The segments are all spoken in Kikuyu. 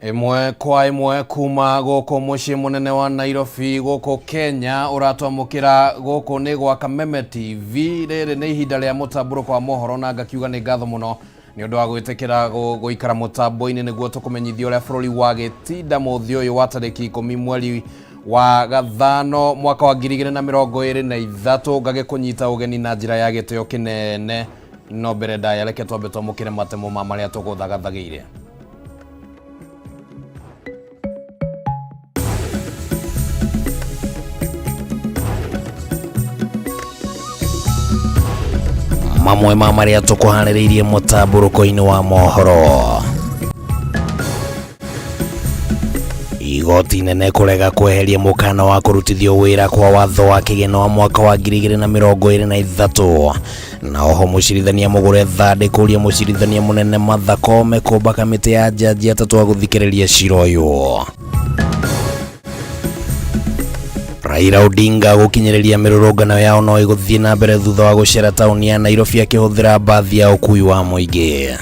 Ĩmwe kwa ĩmwe kuma gũkũ mũciĩ mũnene wa Nairobi gũkũ Kenya, ũratwamũkĩra gũkũ nĩ gwa Kameme TV. Rĩrĩ nĩ ihinda rĩa mũtambũrũko wa mohoro, na ngakiuga nĩ ngatho mũno nĩ ũndũ wa gwĩtĩkĩra gũikara mũtambo-inĩ nĩguo tũkũmenyithia ũrĩa bũrũri wa gĩtinda mũthĩ ũyũ wa tarĩki 10 mweri wa gathano mwaka wa 2023. Ngagĩkũnyita ũgeni na njĩra ya gĩtĩo kĩnene, no mbere ndaya reke twambe twamũkĩre matemo ma marĩa tũgũthagathagĩire. Mamwe ma marĩa tũkũharĩrĩirie mũtambũrũko-inĩ wa mohoro: igoti inene kũrega kweheria mũkana wa kũrutithio wĩra kwa watho wa kĩgĩna wa mwaka wa 2023, na oho mũcirithania Mũgũre Thande kũria mũcirithania mũnene Martha Koome kũmba kamĩtĩ ya njanji atatũ a gũthikĩrĩria cira ũyũ. Raila Odinga gũkinyĩrĩria mĩrũrũngano yao no ĩgũthiĩ na mbere thutha wa gũcera taũni ya Nairobi akĩhũthĩra mbathi ya ũkui wa mũingĩ.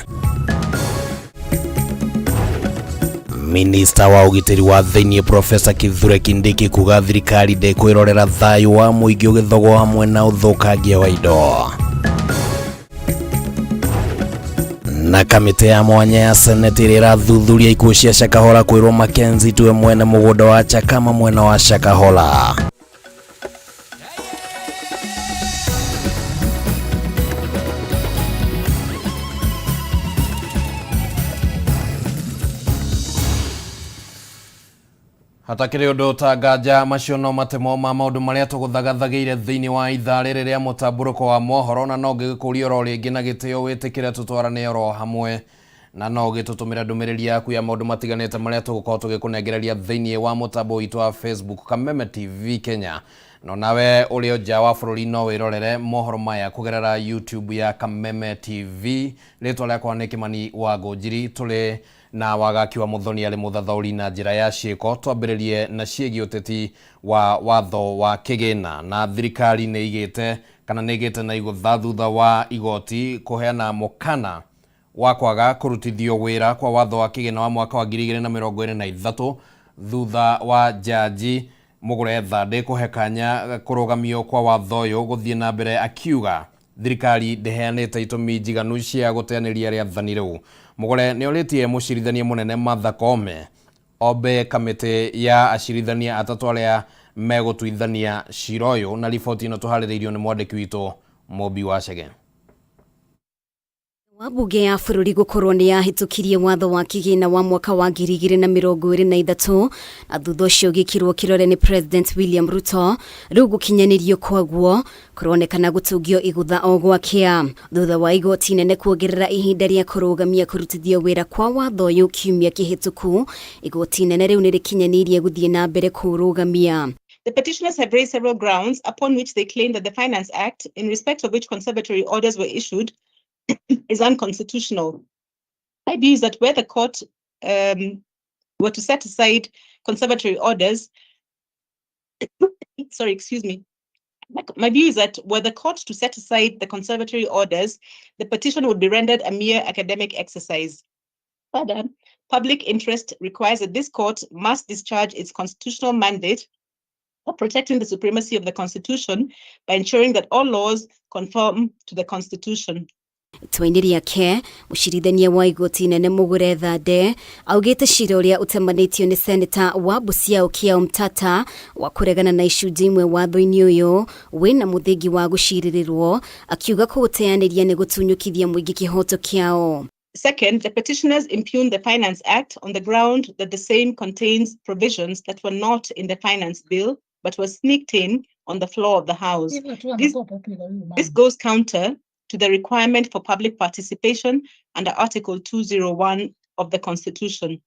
Minista wa ũgitĩri wa thĩinĩ Profesa Kithure Kindiki kuga thirikari ndĩkwĩrorera thayũ wa mũingĩ ũgĩthogwo hamwe na ũthũkangia wa indo. Na kamĩtĩ ya mwanya ya seneti ĩrĩa ĩrathuthuria ikuũ cia Shakahola kwĩrwo Mackenzie tuwe mwene mũgũnda wa Chakama mwena wa Shakahola. Hatakĩrĩ ũndũ ta nganja, macio no matemo ma maũndũ marĩa tũgũthagathagĩire thĩinĩ wa ithaa rĩrĩ rĩa mũtambũrũko wa mohoro, na no ngĩgĩkũria oro rĩngĩ na gĩtĩo wĩtĩkĩre tũtwarane oro hamwe, na no ũgĩtũtũmĩre ndũmĩrĩri yaku ya maũndũ matiganĩte marĩa tũgũkorwo tũgĩkũnengereria thĩinĩ wa mũtambo witũ wa Facebook Kameme TV Kenya. No nawe ũrĩ o nja wa bũrũri no wĩrorere mohoro maya kũgerera YouTube ya Kameme TV. Rĩtwa rĩakwa nĩ Kĩmani wa Ngũnjiri, tũrĩ na Wagaki wa Mũthoni arĩ mũthathaũri na njĩra ya ciĩko. Twambĩrĩrie na ciĩgiĩ ũteti wa watho wa kĩgĩna, na thirikari nĩ ĩigĩte kana nĩ ĩgĩte na igũtha thutha wa igoti kũheana mũkana wa kwaga kũrutithio wĩra kwa watho wa kĩgĩna wa mwaka wa 2023 thutha wa njanji Mũgũre Thande kũhe kanya kũrũgamio kwa watho ũyũ gũthiĩ na mbere, akiuga thirikari ndĩheanĩte itũmi njiganu cia gũteanĩria rĩathani rĩu. Mũgũre nĩ orĩtie mũcirithania mũnene Martha Koome ombe kamĩtĩ ya acirithania atatũ arĩa megũtuithania cira ũyũ, na riboti ĩno tũharĩrĩirio nĩ mwandĩki witũ Mũmbi wa Chege. Wa bunge ya bũrũri gũkorwo nĩ yahĩtũkirie watho wa kĩgĩna wa mwaka wa 2023, na thutha ũcio ũgĩkĩrwo kĩrore nĩ President William Ruto, rĩu gũkinyanĩrio kwaguo kũronekana gũtungio igũtha o gwakĩa thutha wa igoti inene kuongerera ihinda rĩa kũrũgamia kũrutithio wĩra kwa watho ũyũ kiumia kĩhĩtũku. Igoti inene rĩu nĩ rĩkinyanĩirie gũthiĩ na mbere kũũrũgamia. The petitioners have raised several grounds upon which they claim that the Finance Act, in respect of which conservatory orders were issued, is unconstitutional. My view is that where the court were to set aside conservatory orders, sorry, excuse me. My view is that were the court to set aside the conservatory orders, the petition would be rendered a mere academic exercise. Further, public interest requires that this court must discharge its constitutional mandate of protecting the supremacy of the Constitution by ensuring that all laws conform to the Constitution. Itua-inĩ rĩake, mũcirithania wa igoti inene Mũgũre Thande augĩte cira ũrĩa ũtemanĩtio nĩ seneta wa Busia Okiya Omtatah wa kũregana na icunjĩ imwe watho-inĩ ũyũ wĩna mũthingi wa gũcirĩrĩrwo, akiuga kũũteanĩria nĩ gũtunyũkithia mũingĩ kĩhoto kĩao. Second, the petitioners impugn the Finance Act on the ground that the same contains provisions that were not in the Finance Bill, but were sneaked in on the floor of the House. This goes counter to the requirement for public participation under Article 201 of the Constitution.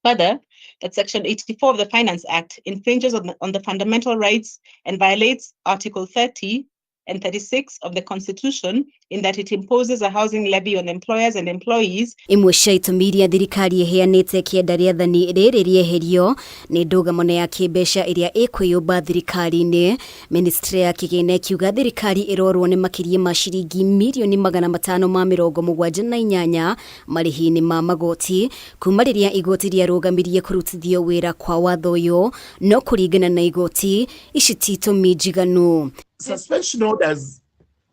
Further, that Section 84 of the Finance Act infringes on the fundamental rights and violates Article 30 and 36 of the Constitution, in that it imposes a housing levy on employers and employees. Imwe cia itũmi iria thirikari iheanĩte kĩenda rĩathani rĩrĩ rĩeherio nĩ ndũgamano ya kĩmbeca ĩrĩa ĩkwĩyũmba thirikari-inĩ. Ministry ya kĩgĩna ĩkiuga thirikari ĩrorwo nĩ makĩria ma ciringi mirioni 578 marĩhi-inĩ ma magoti kuma rĩrĩa igoti rĩarũgamirie kũrutithio wĩra kwa watho ũyũ, no kũringana na igoti ici ti itũmi njiganu. Suspension orders,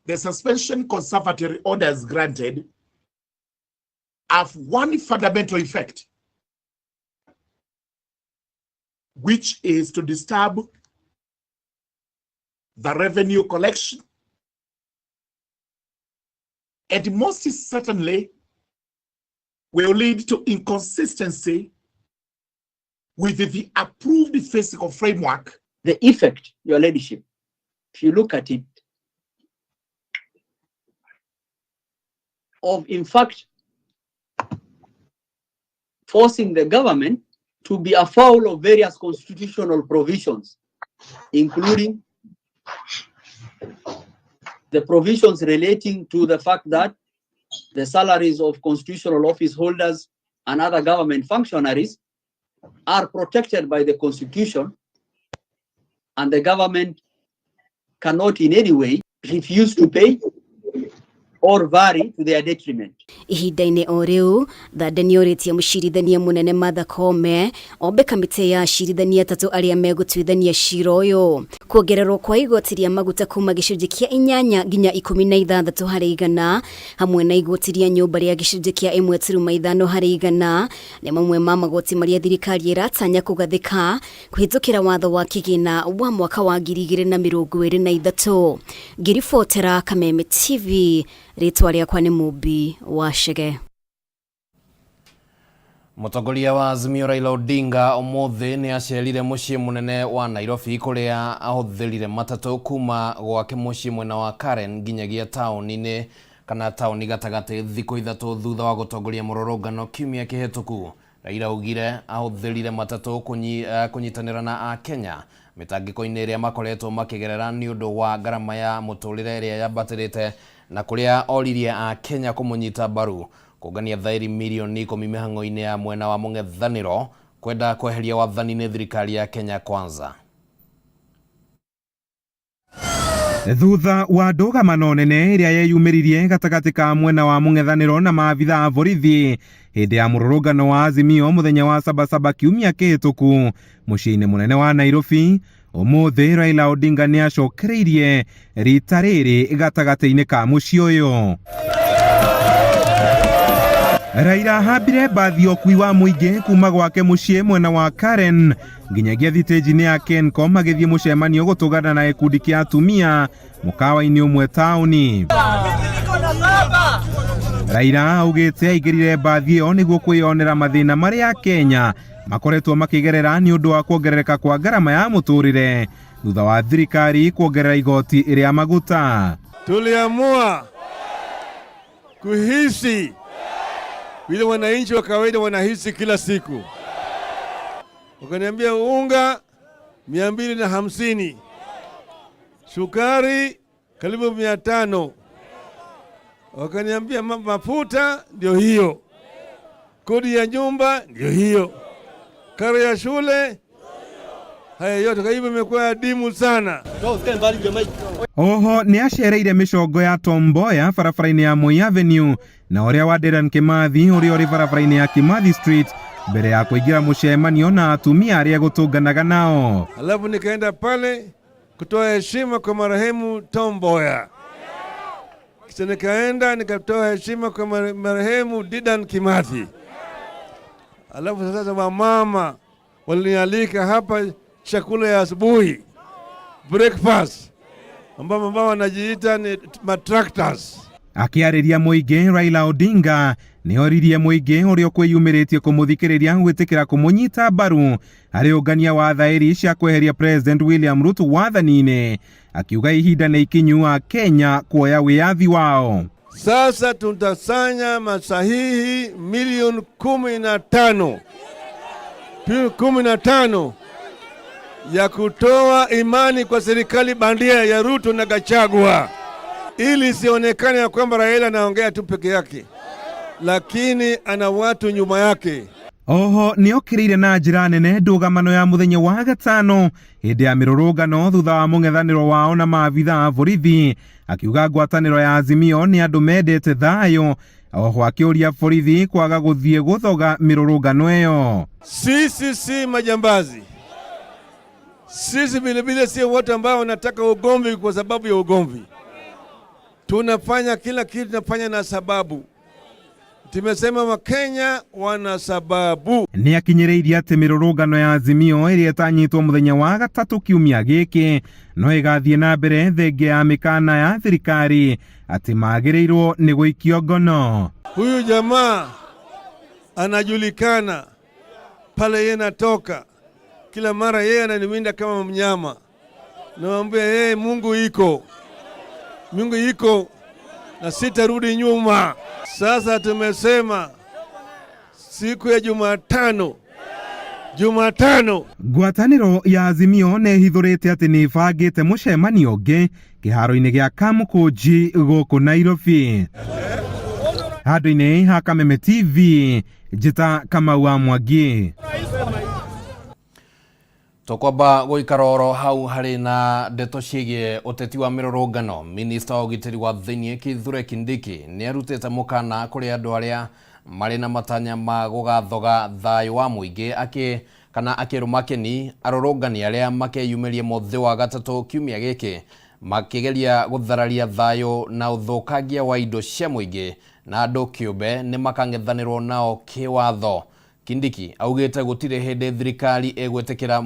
the suspension conservatory orders granted have one fundamental effect, which is to disturb the revenue collection and most certainly will lead to inconsistency with the approved fiscal framework. The effect, Your Ladyship, if you look at it, of in fact forcing the government to be afoul of various constitutional provisions, including the provisions relating to the fact that the salaries of constitutional office holders and other government functionaries are protected by the Constitution, and the government cannot in any way refuse to pay or vary to their detriment. Ihinda-inĩ o rĩu Thande nĩorĩtie mũcirithania mũnene Martha Koome ombe kamĩtĩ ya acirithania atatũ arĩa megũtuithania cira ũyũ. Kuongererwo kwa igoti rĩa maguta kuma gĩcunjĩ kĩa 8 nginya 16 harĩ igana hamwe na igoti rĩa nyũmba rĩa gĩcunjĩ kĩa 1.5 harĩ igana nĩ mamwe ma magoti marĩa thirikari ĩratanya kũgathĩka kũhĩtũkĩra watho wa kĩgĩna wa mwaka wa 2023. Ngĩribotera Kameme TV, rĩtwa rĩakwa nĩ Mũmbi wa Chege. Mũtongoria wa Azimio Raila Odinga ũmũthĩ nĩ acerire mũciĩ mũnene wa Nairobi kũrĩa ahũthĩrire matatũ kuma gwake mũciĩ mwena wa Karen nginyagia taũni-inĩ kana taũni gatagatĩ thikũ 3 thutha wa gũtongoria mũrũrũngano kiumia kĩhĩtũku. Raila augire ahũthĩrire matatũ kũnyitanĩra na Akenya mĩtangĩko-inĩ ĩrĩa makoretwo makĩgerera nĩ ũndũ wa ngarama ya mũtũrĩre ĩrĩa yambatĩrĩte na kũrĩa oririe Akenya kũmũnyita mbaru kũngania thaĩri mirioni 10 mĩhang'o-inĩ ya mwena wa mũng'ethanĩro kwenda kweheria wathani-inĩ thirikari ya Kenya Kwanza. Thutha wa ndũgamano nene ĩrĩa yeyumĩririe gatagatĩ ka mwena wa mũng'ethanĩro na maabitha a borithi hĩndĩ ya mũrũrũngano wa Azimio mũthenya wa Sabasaba kiumia kĩhĩtũku mũciĩ-inĩ mũnene wa Nairobi, ũmũthĩ Raila Odinga nĩ acokereirie rita rĩrĩ gatagatĩ-inĩ ka mũciĩ ũyũ. Raila ahambire mbathi ya ũkui wa mũingĩ kuma gwake mũciĩ mwena wa Karen nginyagia thitĩnji-inĩ ya Kencom agĩthiĩ mũcemanio gũtũngana na gĩkundi kĩa atumia mũkawa-inĩ ũmwe taũni. Raila augĩte aingĩrire mbathi ĩyo nĩguo kwĩyonera mathĩna marĩa Kenya makoretwo makĩgerera nĩ ũndũ wa kuongerereka kwa ngarama ya mũtũrĩre thutha wa thirikari kuongerera igoti rĩa maguta. Tuliamua kuhisi vile wananchi wa kawaida wanahisi kila siku. Wakaniambia unga 250, sukari karibu 500, wakaniambia mafuta ndio hiyo, kodi ya nyumba ndio hiyo, karo ya shule, haya yote. Kwa hivyo imekuwa adimu sana. Oho nĩ acereire mĩcongo ya Tom Mboya barabara-inĩ ya Moi Avenue na ũrĩa wa Dedan Kimathi ũrĩa ũrĩ barabara-inĩ ya Kimathi Street mbere ya kũingĩra mũcemanio na atumia arĩa gũtũnganaga nao. Alafu nikaenda pale kutoa heshima kwa marehemu Tom Mboya, kisha nikaenda nikatoa heshima kwa marehemu Dedan Kimathi. Alafu sasa wamama walinialika hapa chakula ya asubuhi, breakfast, ambao wanajiita ni matractors. Akĩarĩria mũingĩ Raila Odinga nĩ oririe mũingĩ ũrĩa ũkwĩyumĩrĩtie kũmũthikĩrĩria gwĩtĩkĩra kũmũnyita mbaru harĩ ũngania wa thaĩri cia kweheria President William Ruto wathani-inĩ, akiuga ihinda nĩ ikinyu a Kenya kuoya wĩyathi wao. Sasa tutasanya masahihi milioni 15, 15 ya kutoa imani kwa serikali bandia ya Ruto na Gachagua, ili isionekane ya kwamba Raila anaongea tu peke yake, lakini ana watu nyuma yake. Oho nĩ okĩrĩire na njĩra nene ndũgamano ya mũthenya wa gatano hĩndĩ ya mĩrũrũngano thutha wa mũng'ethanĩro wao na maabitha a borithi, akiuga ngwatanĩro ya Azimio nĩ andũ mendete thayũ. Oho akĩũria borithi kwaga gũthiĩ gũthoga mĩrũrũngano ĩyo. Sisi si majambazi, sisi vilevile sio watu ambao wanataka ugomvi kwa sababu ya ugomvi. Tunafanya kila kitu, tunafanya na sababu. Tumesema Wakenya wana sababu. Nĩ akinyĩrĩirie atĩ mĩrũrũngano ya Azimio ĩrĩa ĩtanyĩtwo mũthenya wa gatatũ kiumia gĩkĩ no ĩgathiĩ na mbere thengia ya mĩkana ya thirikari atĩ magĩrĩirwo nĩ gũikio ngono. Huyu jamaa anajulikana pale yeye natoka, kila mara yeye ananiwinda kama mnyama. Namwambia yeye, Mungu iko, Mungu iko na sitarudi nyuma. Sasa tumesema siku ya Jumatano, Jumatano. Ngwatanĩro ya Azimio nĩ ĩhithũrĩte atĩ nĩ ĩbangĩte mũcemanio ũngĩ kĩharo-inĩ gĩa Kamũkũnji gũkũ Nairobi. Handũ-inĩ ha Kameme TV, njĩta Kamau wa Mwangi. Tũkwamba gũikara oro hau harĩ na ndeto ciĩgiĩ ũteti wa mĩrũrũngano. Minista wa ũgitĩri wa thĩinĩ Kithure Kindiki nĩ arutĩte mũkana kũrĩ andũ arĩa marĩ na matanya ma gũgathoga thayũ wa mũingĩ akĩ kana akĩrũma kĩni arũrũngani arĩa makeyumĩria mũthĩ wa gatatũ kiumia gĩkĩ makĩgeria gũthararia thayũ na ũthũkangia wa indo cia mũingĩ na andũ kĩũmbe nĩ makang'ethanĩrwo nao kĩwatho. Kindiki augĩte gũtirĩ hĩndĩ thirikari ĩgwĩtĩkĩra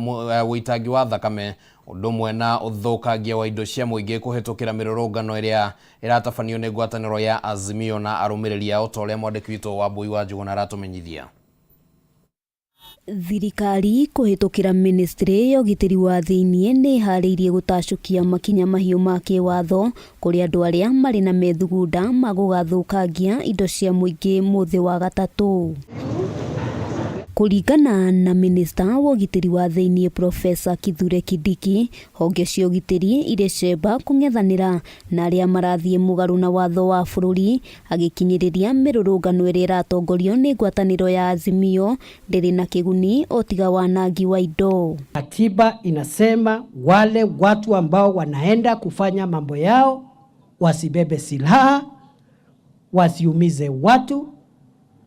ũitangi wa thakame ũndũ ũmwe na ũthũkangia wa indo cia mũingĩ kũhĩtũkĩra mĩrũrũngano ĩrĩa ĩratabanio nĩ ngwatanĩro ya Azimio na arũmĩrĩri ao ta ũrĩa mwandĩki witũ Wambui wa Njũgũna aratũmenyithia. Thirikari kũhĩtũkĩra ministry ya ũgitĩri wa thĩinĩ nĩ ĩharĩirie gũtacũkia makinya mahiũ ma kĩwatho kũrĩ andũ arĩa marĩ na methugunda ma gũgathũkangia indo cia mũingĩ mũthĩ wa gatatũ. Kũringana na minista wa ũgitĩri wa thĩinĩ Profesa Kithure Kindiki, honge cia ũgitĩri irĩ cemba kũng'ethanĩra na arĩa marathiĩ mũgarũ na watho wa bũrũri, agĩkinyĩrĩria mĩrũrũngano ĩrĩa ĩratongorio nĩ ngwatanĩro ya Azimio ndĩrĩ na kĩguni o tiga wanangi wa indo. Katiba inasema wale watu ambao wanaenda kufanya mambo yao wasibebe silaha, wasiumize watu,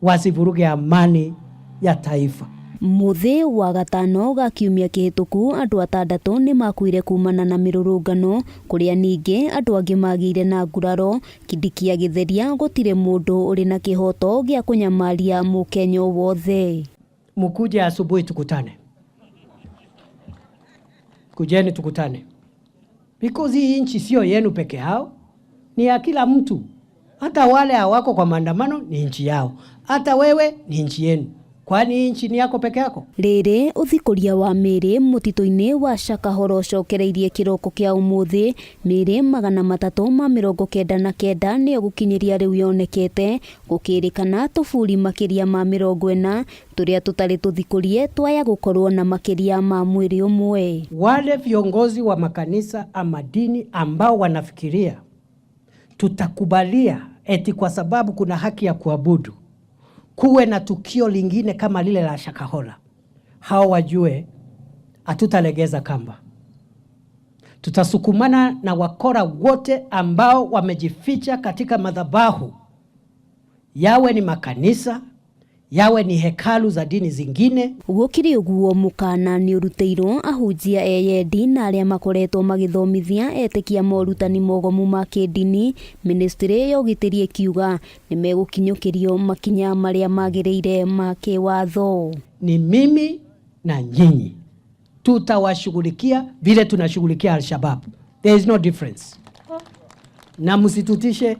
wasivuruge amani ya taifa. Mũthĩ wa gatano ga kiumia kĩhĩtũku andũ atandatũ nĩ makuire kumana na mĩrũrũngano kũrĩa ningĩ andũ angĩ magĩire na nguraro. Kindiki agĩtheria gũtirĩ mũndũ ũrĩ na kĩhoto gĩa kũnyamaria mũkenya o wothe. Mukuje asubuhi tukutane, kujeni tukutane, because hii nchi sio yenu peke yao, ni ya kila mtu. Hata wale hawako kwa maandamano ni nchi yao, hata wewe ni nchi yenu. Kwani nchi ni yako peke yako? Rĩrĩ ũthikũria wa mĩĩrĩ mũtitũ-inĩ wa Shakahola ũcokereirie kĩroko kĩa ũmũthĩ. Mĩĩrĩ 399 nĩyo gũkinyĩria rĩu yonekete, gũkĩrĩkana tũburi makĩria ma 40 tũrĩa tũtarĩ tũthikũrie twaya gũkorwo na makĩria ma mwĩrĩ ũmwe. Wale viongozi wa makanisa ama dini ambao wanafikiria tutakubalia eti kwa sababu kuna haki ya kuabudu kuwe na tukio lingine kama lile la Shakahola, hao wajue hatutalegeza kamba. Tutasukumana na wakora wote ambao wamejificha katika madhabahu, yawe ni makanisa, yawe ni hekalu za dini zingine. Gũkĩrĩ ũguo mũkana nĩ ũrutĩirwo ahunjia eyendi na arĩa makoretwo magĩthomithia etĩkia morutani mogomu ma kĩndini. Ministry ya ũgitĩri ĩkiuga nĩ megũkinyũkĩrio makinya marĩa magĩrĩire ma kĩwatho. Ni mimi na nyinyi tutawashughulikia vile tunashughulikia Al-Shabaab. There is no difference. Na msitutishe.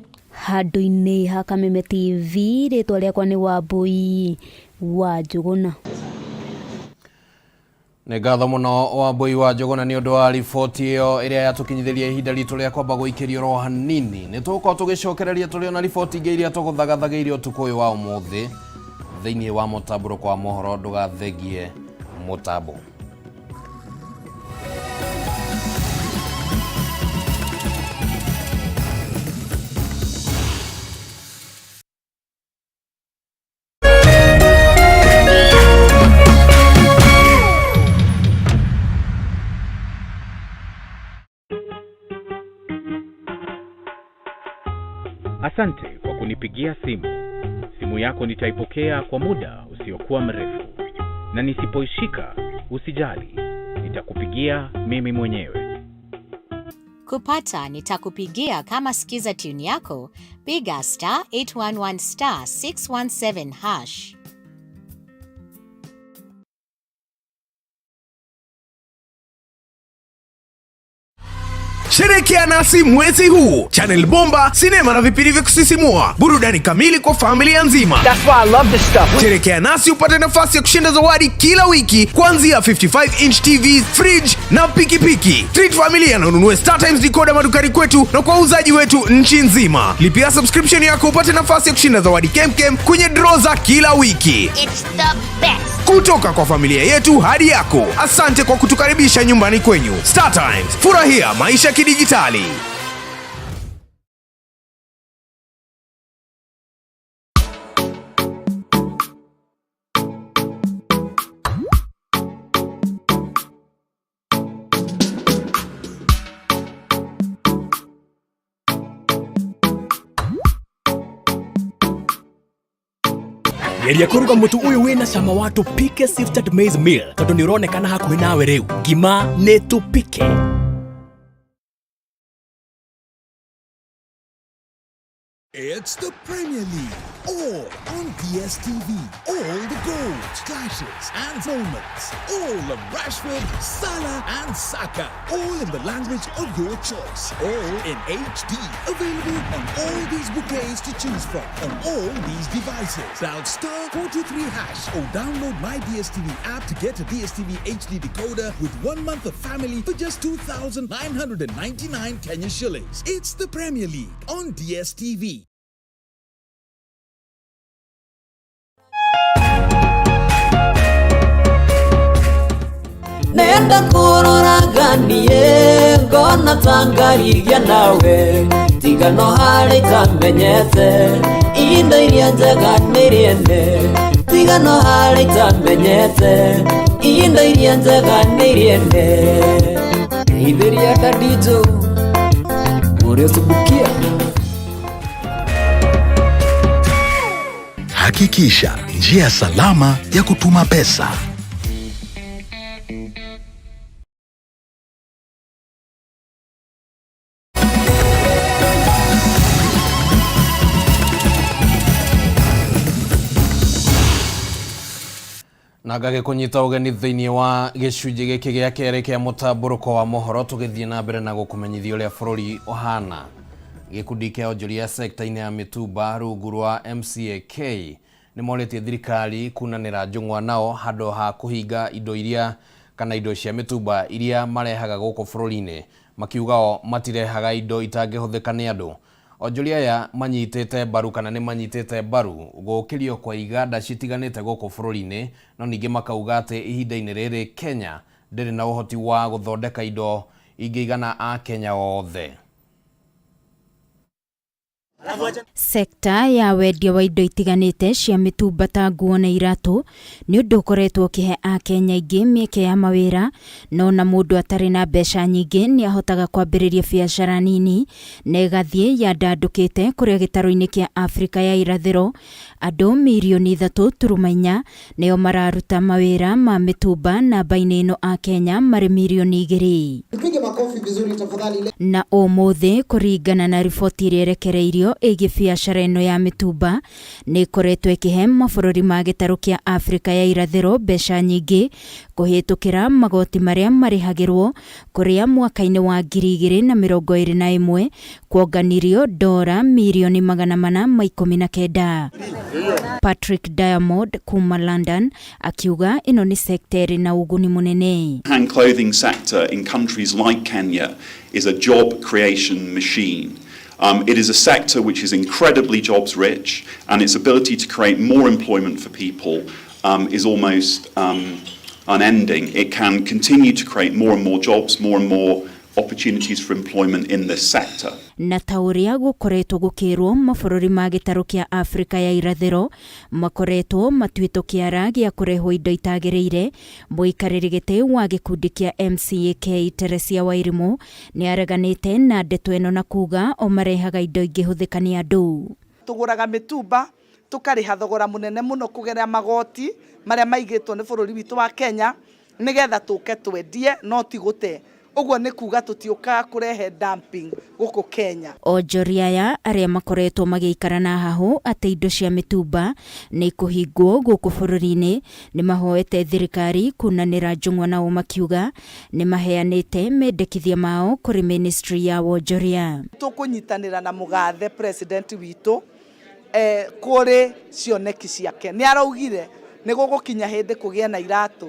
Handũ-inĩ ha Kameme TV, rĩtwa rĩakwa nĩ Wambui wa Njũgũna. Nĩ ngatho mũno Wambui wa Njũgũna nĩ ũndũ wa riboti ĩyo ĩrĩa yatũkinyithĩria ihinda ritũ rĩa kwamba gũikĩrio oro hanini. Nĩ tũgũkorwo tũgĩcokereria tũrĩ ona riboti ingĩ iria tũgũthagathagĩire ũtukũ ũyũ wa ũmũthĩ thĩinĩ wa mũtambũrũko wa mohoro. Ndũgathengie mũtambo. Asante kwa kunipigia simu. Simu yako nitaipokea kwa muda usiokuwa mrefu, na nisipoishika usijali, nitakupigia mimi mwenyewe. Kupata nitakupigia kama skiza tune yako, piga star 811 star 617 hash. Sherehekea nasi mwezi huu, Channel Bomba, sinema na vipindi vya kusisimua, burudani kamili kwa familia nzima. That's why I love this stuff. Sherehekea nasi upate nafasi ya kushinda zawadi kila wiki kuanzia 55 inch TV, fridge na pikipiki. Treat familia na ununue Star Times decoder madukani kwetu na kwa wauzaji wetu nchi nzima. Lipia subscription yako upate nafasi ya kushinda zawadi kemkem kwenye draw za kila wiki. It's the best. Kutoka kwa familia yetu hadi yako. Asante kwa kutukaribisha nyumbani kwenyu. Star Times, furahia maisha kidijitali. Geria kũruga mũtu ũyũ wĩna cama wa tũpike sifted maize meal tondũ nĩ ũronekana hakuhĩ nawe rĩu. Ngima nĩ tũpike. It's the Premier League, all on DSTV. All the goals, clashes, and moments. All of Rashford, Salah, and Saka. All in the language of your choice. All in HD. Available on all these bouquets to choose from. On all these devices. Dial star 423 hash or download my DSTV app to get a DSTV HD decoder with 1 month of family for just 2,999 Kenya shillings. It's the Premier League on DSTV. Nenda kũroraganie ngona ta ngarigia nawe tiga no harĩ itamenyete indo iria njega nĩ rĩene tiga no harĩ itamenyete indo iria njega nĩ rĩene geithĩria Daddy ũrĩa ũcubukia. Hakikisha njia salama ya kutuma pesa. Na ngagĩkũnyita ũgeni thĩinĩ wa gĩcunjĩ gĩkĩ gĩa kerĩ kĩa mũtambũrũko wa mohoro, tũgĩthiĩ na mbere na gũkũmenyithia ũrĩa bũrũri ũhana. Gĩkundi kĩa onjoria sekta-inĩ ya mĩtumba rungu rwa MCAK nĩ morĩtie thirikari kunanĩra njũng'wa nao handũ ha kũhinga indo iria kana indo cia mĩtumba iria marehaga gũkũ bũrũri-inĩ, makiuga o matirehaga indo itangĩhũthĩka nĩ andũ. Onjoria aya manyitĩte mbaru kana nĩ manyitĩte mbaru gũkĩrio kwa iganda citiganĩte gũkũ bũrũri-inĩ, no ningĩ makauga atĩ ihinda-inĩ rĩrĩ Kenya ndĩrĩ na ũhoti wa gũthondeka indo ingĩigana a Kenya othe. Sekta ya wendia wa indo itiganĩte cia mĩtumba ta nguo na iratũ nĩ ũndũ ũkoretwo ũkĩhe akenya aingĩ mĩeke ya mawĩra, no na mũndũ atarĩ na mbeca nyingĩ nĩ ahotaga kwambĩrĩria biacara nini na ĩgathiĩ yandandũkĩte kũrĩa gĩtarũ-inĩ kĩa Afrika ya irathĩro andũ mirioni 3.4 nĩo mararuta mawĩra ma mĩtumba namba-inĩ ĩno akenya marĩ mirioni 2. Tupige makofi vizuri tafadhali. Na ũmũthĩ kũringana na riboti ĩrĩa ĩrekereirio ĩgiĩ biacara ĩno ya mĩtumba nĩ ĩkoretwo ĩkĩhe mabũrũri ma gĩtarũ kĩa Afrika ya irathĩro mbeca nyingĩ kũhĩtũkĩra magoti marĩa marĩhagĩrwo kũrĩa mwaka-inĩ wa 2021 kuonganirio dora mirioni 419. Patrick Diamond kuma London akiuga ĩno nĩ sekta ĩrĩ na ũguni mũnene. Hand clothing sector in countries like Kenya is a job creation machine. It is a sector which is incredibly jobs rich, and its ability to create more employment for people is almost unending. It can continue to create more and more jobs, more and more opportunities for employment in this sector. Na ta ũrĩa gũkoretwo gũkĩrwo mabũrũri ma gĩtarũ kĩa Afrika ya irathĩro makoretwo matuĩtwo kĩara gĩa kũrehwo indo itagĩrĩire, mũikarĩri gĩtĩ wa gĩkundi kĩa MCAK Teresia Wairimu nĩ areganĩte na ndeto ĩno na kuga o marehaga indo ingĩhũthĩka nĩ andũ. Tũgũraga mĩtumba tũkarĩha thogora mũnene mũno kũgerera magoti marĩa maigĩtwo nĩ bũrũri witũ wa Kenya nĩgetha tũke twendie no ti gũte. Ũguo nĩ kuga tũtiũkaga kũrehe dumping gũkũ Kenya. Onjoria aya arĩa makoretwo magĩikara na hahũ atĩ indo cia mĩtumba nĩ ikũhingwo gũkũ bũrũri-inĩ nĩ mahoete thirikari kunanĩra njũng'wa nao makiuga nĩ maheanĩte mendekithia mao kũrĩ ministry ya wonjoria. Tũkũnyitanĩra na mũgathe president witũ kũrĩ cioneki ciake. Nĩ araugire nĩ gũgũkinya hĩndĩ kũgĩe na iratũ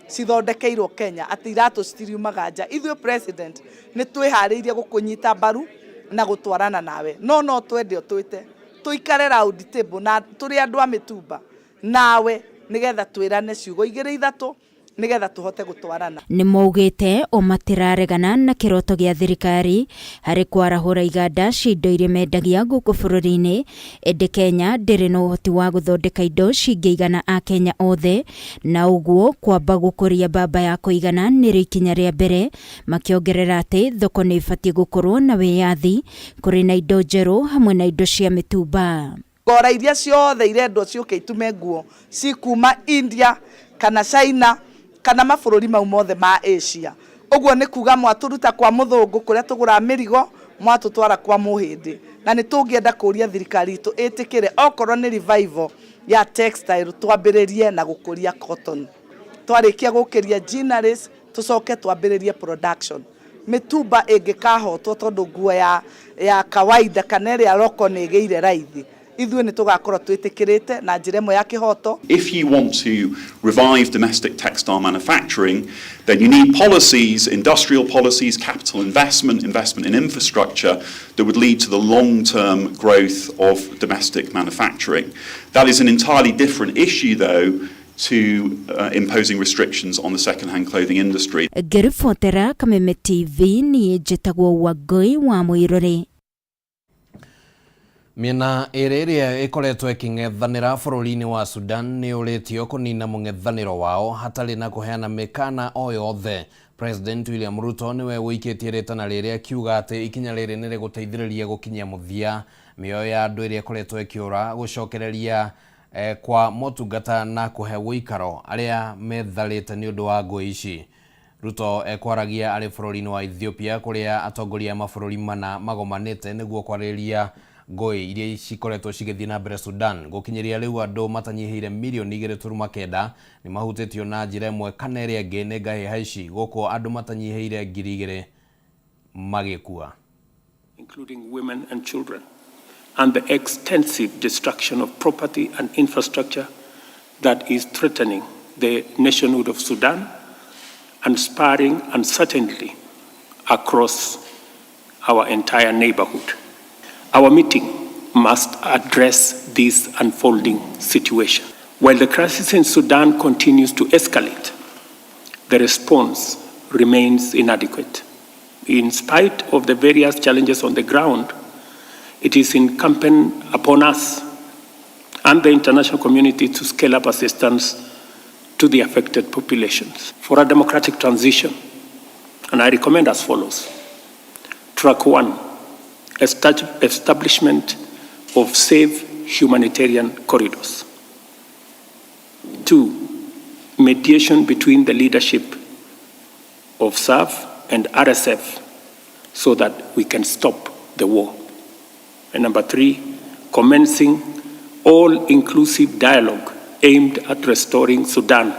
cithondekeirwo Kenya, atĩ iratũ citiriumaga nja. Ithuĩ president nĩ twĩharĩirie gũkũnyita mbaru na gũtwarana nawe, no no twende ũtwĩte tũikare round table na tũrĩ andũ a mĩtumba nawe nĩgetha twĩrane ciugo igĩrĩ ithatũ nĩgetha tũhote gũtwarana. Nĩ maugĩte o matiraregana na kĩroto gĩa thirikari harĩ kwarahũra iganda cia indo iria mendagia gũkũ bũrũri-inĩ, ĩndĩ Kenya ndĩrĩ na ũhoti wa gũthondeka indo cingĩigana Akenya othe, na ũguo kwamba gũkũria mbamba ya kũigana nĩrĩo ikinya rĩa mbere, makĩongerera atĩ thoko nĩ ĩbatiĩ gũkorwo na wĩyathi kũrĩ na indo njerũ hamwe na indo cia mĩtumba. Ngora iria ciothe irendwo ciũke itume nguo cikuma India kana China kana mabũrũri mau mothe ma Asia. Ũguo nĩ kuga mwatũruta kwa mũthũngũ kũrĩa tũgũraga mĩrigo mwatũtwara kwa mũhĩndĩ. Na nĩ tũngĩenda kũria thirikari itũ ĩtĩkĩre okorwo nĩ revival ya textile twambĩrĩrie na gũkũria cotton. Twarĩkia gũkĩria ginneries tũcoke twambĩrĩrie production. Mĩtumba ĩngĩkahotwo tondũ nguo ya, ya kawaida kana ĩrĩa roko nĩ ĩgĩire raithi, ithuĩ nĩ tũgakorwo twĩtĩkĩrĩte na njĩra ĩmwe ya kĩhoto. If you want to revive domestic textile manufacturing, then you need policies, industrial policies, capital investment, investment in infrastructure that would lead to the long-term growth of domestic manufacturing. That is an entirely different issue, though, to imposing restrictions on the second-hand clothing industry. Ngĩribotera Kameme TV niĩ njĩtagwo Wangũi wa Mũirũrĩ. Mĩena ĩrĩ ĩrĩa ĩkoretwo ĩkĩng'ethanĩra bũrũri-inĩ wa Sudan nĩ ũrĩtio kũnina mũng'ethanĩro wao hatarĩ na kũheana mĩkana o yothe. President William Ruto nĩwe ũikĩtie rĩtana rĩrĩ akiuga atĩ ikinya rĩrĩ nĩ rĩgũteithĩrĩria gũkinyia mũthia mĩoyo ya andũ ĩrĩa ĩkoretwo ĩkĩũra, gũcokereria kwa motungata na kũhe ũikaro arĩa metharĩte nĩ ũndũ wa ngũĩ ici. Ruto ekwaragia arĩ bũrũri-inĩ wa Ethiopia kũrĩa atongoria a mabũrũri mana magomanĩte nĩguo kwarĩrĩria ngũĩ iria cikoretwo cigĩthiĩ na mbere Sudan. Gũkinyĩria rĩu andũ matanyihĩire mirioni 2.9 nĩ mahutĩtio na njĩra ĩmwe kana ĩrĩa ĩngĩ nĩ ngahĩha ici, gũkũ andũ matanyihĩire 2,000 magĩkua. Including women and children, and the extensive destruction of property and infrastructure that is threatening the nationhood of Sudan and spurring uncertainty across our entire neighborhood. Our meeting must address this unfolding situation. While the crisis in Sudan continues to escalate, the response remains inadequate. In spite of the various challenges on the ground, it is incumbent upon us and the international community to scale up assistance to the affected populations for a democratic transition. And I recommend as follows. Track 1, establishment of safe humanitarian corridors. 2, mediation between the leadership of SAF and RSF so that we can stop the war. And number 3, commencing all-inclusive dialogue aimed at restoring Sudan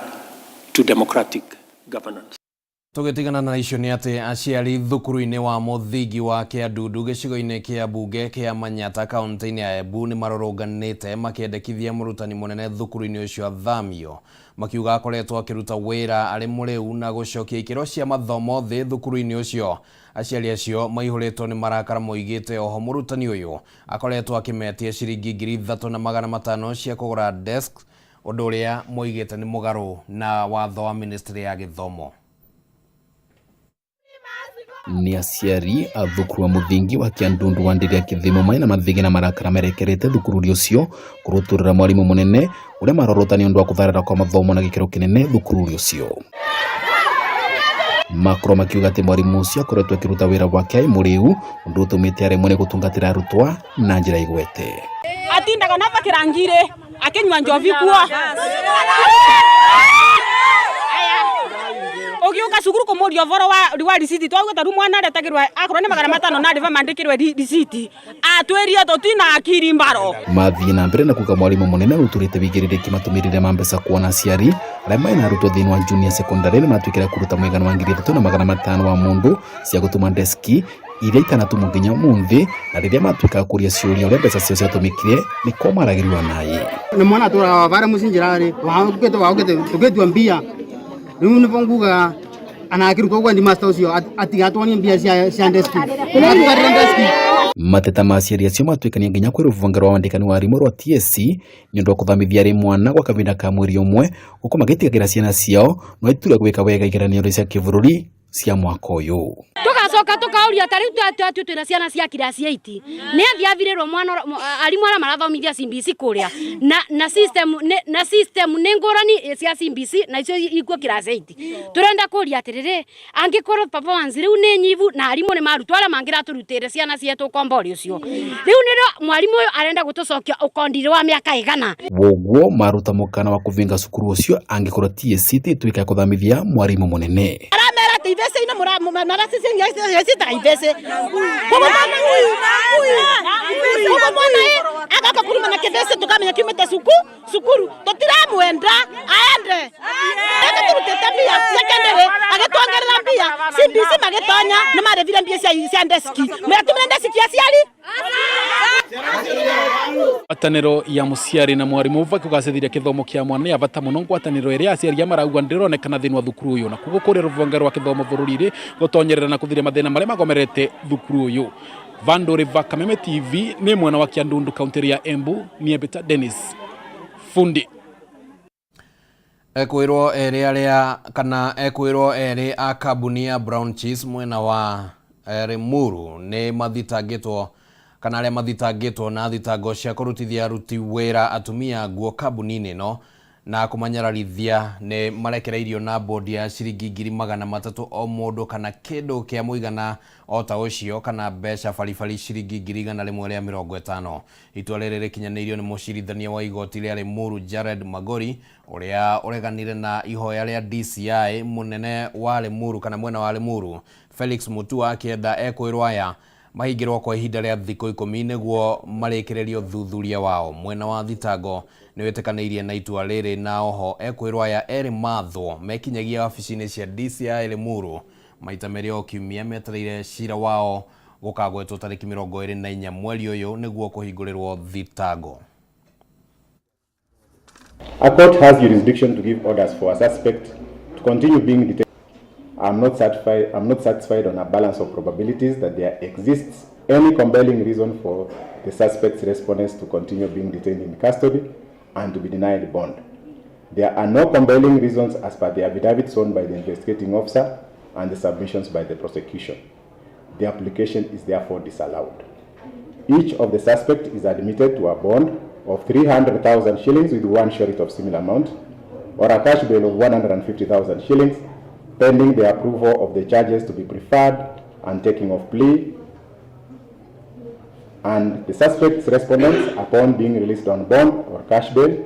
to democratic governance. Tũgĩtigana na icio nĩ atĩ aciari thukuru-inĩ wa mũthingi wa Kĩandundu gĩcigo-inĩ kĩa mbunge kĩa Manyata kaunti-inĩ ya Embu nĩ marũrũnganĩte makĩendekithia mũrutani mũnene thukuru-inĩ ũcio athamio, makiuga akoretwo akĩruta wĩra arĩ mũrĩu na gũcokia ikĩro cia mathomo thĩ thukuru-inĩ ũcio. Aciari acio maihũrĩtwo nĩ marakara moigĩte oho mũrutani ũyũ akoretwo akĩmetia ciringi 3,500 cia kũgũra desk, ũndũ ũrĩa moigĩte nĩ mũgarũ na watho wa ministry ya gĩthomo. Nĩ aciari a thukuru wa mũthingi wa Kĩandundu wa Ndĩrĩ ya Kĩthimo marĩ na mathĩgĩ na marakara merekerete thukuru-inĩ ũcio kũrutũrĩra mwarimũ mũnene ũrĩa marorota nĩ ũndũ wa kũtharara kwa mathomo na gĩkĩro kĩnene thukuru-inĩ ũcio. Makorwo makiuga atĩ mwarimũ ũcio akoretwo akĩruta wĩra wake arĩ mũrĩu ũndũ ũtũmĩte aremwo nĩ gũtungatĩra arutwo na njĩra igwete. Atindaga na bakĩrangire akinywa njovi kuo ugiuka cukuru kumuria uvoro wa risiti twauga taru mwana aretagirwo akorwo ni 500 na riva mandikirwe risiti atwirie tutina akiri mbaro. Mathiĩ na mbere na kuga mwarimũ mũnene aruturĩte wĩigĩrĩrĩki matũmĩrire ma mbeca kuona aciari arĩa mena arutwo thĩinĩ wa junior secondary nĩ matuĩkire kũruta mũigana wa 3,500 wa mũndũ cia gũtuma deski iria itanatumwo nginya ũmũthĩ na rĩrĩa matuĩkaga kũria ciũria ũrĩa mbeca ciao ciatũmĩkire nĩko maragĩrĩrwo naĩ. Nĩ mwana atũraga wavara mũciĩ njĩra-rĩ waũkĩte waũkĩte tũgĩtua mbia rĩu nĩbo ngugaga ana akĩrutwo ũguo headmaster ũcio atigatwonie mbia cia deski atugarĩre deski. Mateta ma aciari acio matuĩkania nginya kwĩ rũhonge rwa wandĩkani wa arimũ rwa TSC nĩ ũndũ wa kũthamithia arĩ mwana gwa kahinda ka mweri ũmwe gũkũ magĩtigagĩra ciana ciao no iture gwĩka wega igeranio cia kĩbũrũri cia mwaka ũyũ. Tugacoka tukauria ta riu twatu twina ciana cia class 8 ni athi athirirwo mwana arimu aria marathomithia CBC kuria na system na system ni ngurani cia CBC na icio ikuo class 8. Turenda kuria atiriri angikorwo performance riu ni nyivu na arimu ni marutwo aria mangiraturutire ciana cietu ukombori ucio riu nirio mwarimu uyu arenda gutucokia ukondire wa miaka igana. Woguo maruta mukana wa kuvinga cukuru ucio angikorwo TSC ituika ya kuthamithia mwarimu munene. Aramera ati ivese ino murarasisi ivese koguo mwana uyu koguo mwana agaka kuruma na kivese tukamenya kiumite cukuru tutiramwenda aende agaturutite mbia secondary agituongerera mbia CBC magitonya ni marevire mbia cia deski muratumire deski aciari. Ngwatanĩro ya mũciari na mwarimu baki gũgacĩrithia gĩthomo kĩa mwana nĩ ya bata mũno. Ngwatanĩro ĩrĩa aciari marauga ndĩronekana thĩinĩ wa thukuru ũyũ na koguo kũrĩa rũhonge rwa gĩthomo bũrũri-inĩ gũtonyerera na kũthiria mathĩna marĩa magomerete thukuru ũyũ. Vandũ River Kameme TV nĩ mwena wa Kiandundu kaunti ya Embu. Niĩ Dennis Fundi. Ekwirwo erĩ arĩa kana ekwirwo erĩ a kambuni ya Brown Cheese mwena wa Limuru nĩ mathitangĩtwo kana arĩa mathitangĩtwo na thitango cia kũrutithia aruti wĩra atumia nguo kambuni-inĩ ĩno na kũmanyararithia nĩ marekereirio na bodi ya ciringi 300,000 o mũndũ kana kĩndũ kĩa mũigana o ta ũcio kana mbeca baribari ciringi 150,000. Itua rĩrĩ rĩkinyanĩirio nĩ mũcirithania wa igoti rĩa Limuru Jared Magori ũrĩa ũreganire na ihoya rĩa DCI mũnene wa Limuru kana mwena wa Limuru Felix Mutua akĩenda ekwĩrwo aya mahingĩrwo kwa ihinda rĩa thikũ 10 nĩguo marĩkĩrĩrio ũthuthuria wao. Mwena wa thitango nĩ wĩtĩkanĩirie na itua rĩrĩ na oho ekwĩrwo aya erĩ mathwo mekinyagia wabici-inĩ cia DCI Limuru maita merĩ o kiumia metereire cira wao gũkagwetwo tarĩki 24 mweri ũyũ nĩguo kũhingũrĩrwo thitango. A court has jurisdiction to give orders for a suspect to continue being detained. I'm not satisfied on a balance of probabilities that there exists any compelling reason for the suspect's respondents to continue being detained in custody and to be denied bond. There are no compelling reasons as per the affidavit sworn by the investigating officer and the submissions by the prosecution. The application is therefore disallowed. Each of the suspects is admitted to a bond of 300,000 shillings with one surety of similar amount or a cash bail of 150,000 shillings pending the approval of the charges to be preferred and taking of plea, and the suspect's respondents, upon being released on bond or cash bail,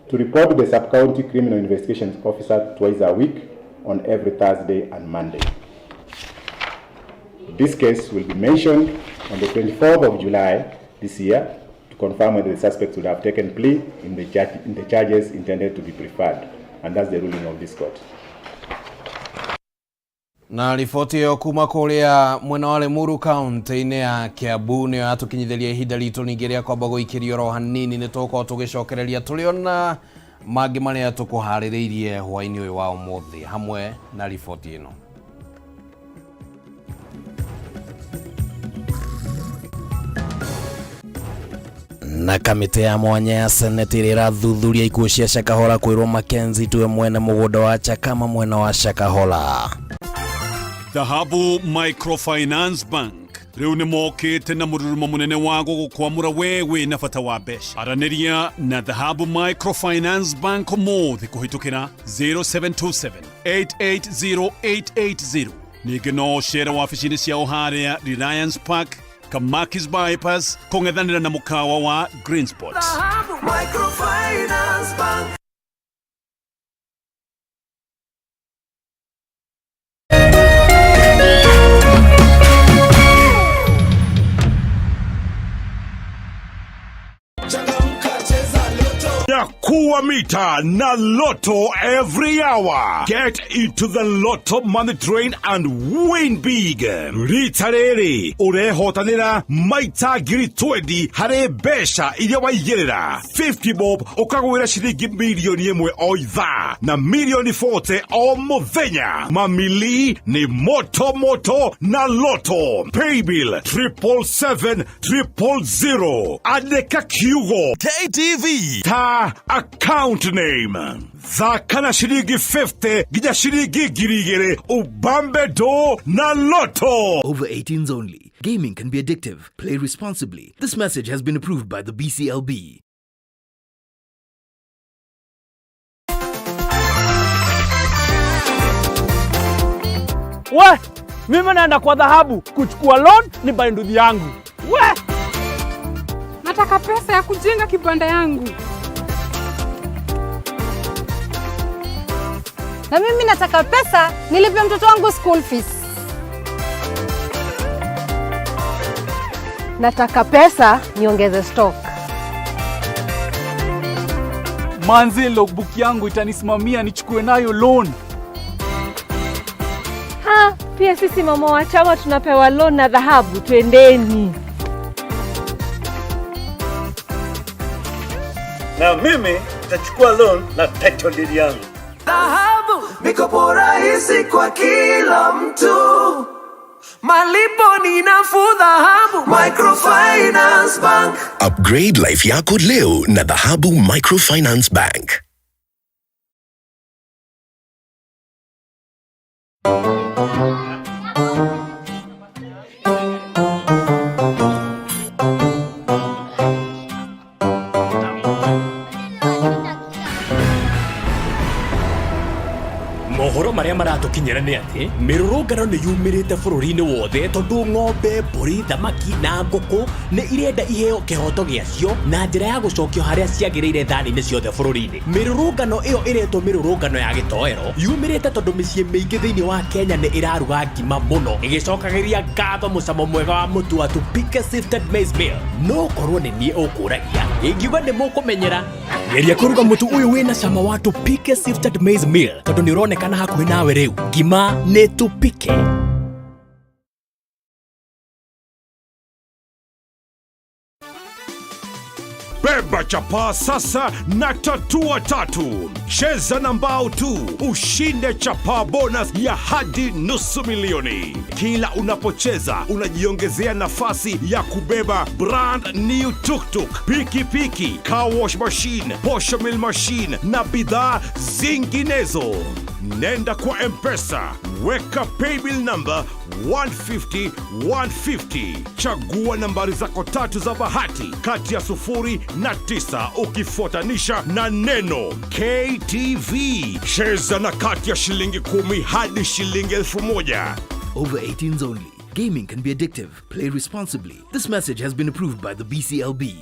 to report to the sub-county criminal investigations officer twice a week on every Thursday and Monday. This case will be mentioned on the 24th of July this year to confirm whether the suspects would have taken plea in the charges intended to be preferred, and that's the ruling of this court. Na riboti ĩyo kuma kũrĩa mwena wa Limuru kaunti-inĩ ya Kiambu nĩyo yatũkinyithĩria ihinda ritũ ningĩ rĩa kwamba gũikĩrio oro hanini. Nĩ tũgũkorwo tũgĩcokereria tũrĩ ona mangĩ marĩa tũkũharĩrĩirie hwaĩ-inĩ ũyũ wa ũmũthĩ hamwe na riboti ĩno. Na kamĩtĩ ya mwanya ya seneti ĩrĩa ĩrathuthuria ikuũ cia Shakahola kwĩrwo Mackenzie tuwe mwene mũgũnda wa Chakama mwena wa Shakahola. Dhahabu Microfinance Bank rĩu nĩ mokĩte na mũrurumo mũnene wa gũgũkwamũra we wĩna bata wa mbeca. Aranĩria na Dhahabu Microfinance Bank ũmũthĩ kũhĩtũkĩra 0727 880880. Ningĩ no ũcere wabici-inĩ ciao harĩa Reliance Park, Kamakis Bypass, kũng'ethanĩra na mũkawa wa Greenspot. Microfinance Bank. Nyakuwa mita na Lotto every hour. Get into the Lotto money train and win big. Rita rĩrĩ ũrehotanĩra maita 20,000 harĩ mbeca iria waigĩrĩra. 50 bob ũkagwĩra ciringi 1 mirioni o ithaa na 40 mirioni o mũthenya. Mamili ni moto moto na Lotto. Paybill 777 000. Andĩka kiugo KTV ta account name. Thaka na ciringi 50 nginya ciringi 2,000 ubambe do na Lotto. Over 18s only. Gaming can be addictive. Play responsibly. This message has been approved by the BCLB. We, mimi naenda kwa Dhahabu kuchukua loan ni buy nduthi yangu. We! Nataka pesa ya kujenga kibanda yangu. Na mimi nataka pesa nilipe mtoto wangu school fees. Nataka pesa niongeze stock. Manze, logbook yangu itanisimamia nichukue nayo loan. Ha, pia sisi mama wa chama tunapewa loan na Dhahabu, twendeni. Na mimi nitachukua loan na title deed yangu. Dhahabu, mikopo rahisi kwa kila mtu. Malipo ni nafuu. Dhahabu Microfinance Bank. Upgrade life yako leo na Dhahabu Microfinance Bank. Mohoro marĩa maratũkinyĩra nĩ atĩ mĩrũrũngano nĩ yumĩrĩte bũrũri-inĩ wothe tondũ ng'ombe, mbũri, thamaki na ngũkũ nĩ irenda iheo kĩhoto gĩacio na njĩra ya gũcokio harĩa ciagĩrĩire thani-inĩ ciothe bũrũri-inĩ. Mĩrũrũngano ĩyo ĩretwo mĩrũrũngano ya gĩtoero yumĩrĩte tondũ mĩciĩ mĩingĩ thĩinĩ wa Kenya nĩ ĩraruga ngima mũno ĩgĩcokagĩria ngatho mũcamo mwega wa mũtu wa Tupike Sifted Maize Meal. No korwo nĩ niĩ ũkũragia ingiuga nĩ mũkũmenyera. Geria kũruga mũtu ũyũ wĩna cama wa Tupike Sifted Maize Meal tondũ nĩ ũronekana hakuhĩ nawe rĩu. Ngima nĩ Tupike. Beba chapaa sasa na tatua tatu. Cheza na mbao tu ushinde chapaa bonus ya hadi 500,000. Kila unapocheza unajiongezea nafasi ya kubeba brand new tuktuk, piki piki, car wash machine, posho mill machine na bidhaa zinginezo. Nenda kwa M-Pesa, weka paybill number 150 150, chagua nambari zako tatu za bahati kati ya 0 na 9 ukifuatanisha na neno KTV. Cheza na kati ya shilingi 10 hadi shilingi 1,000. Over 18s only. Gaming can be addictive. Play responsibly. This message has been approved by the BCLB.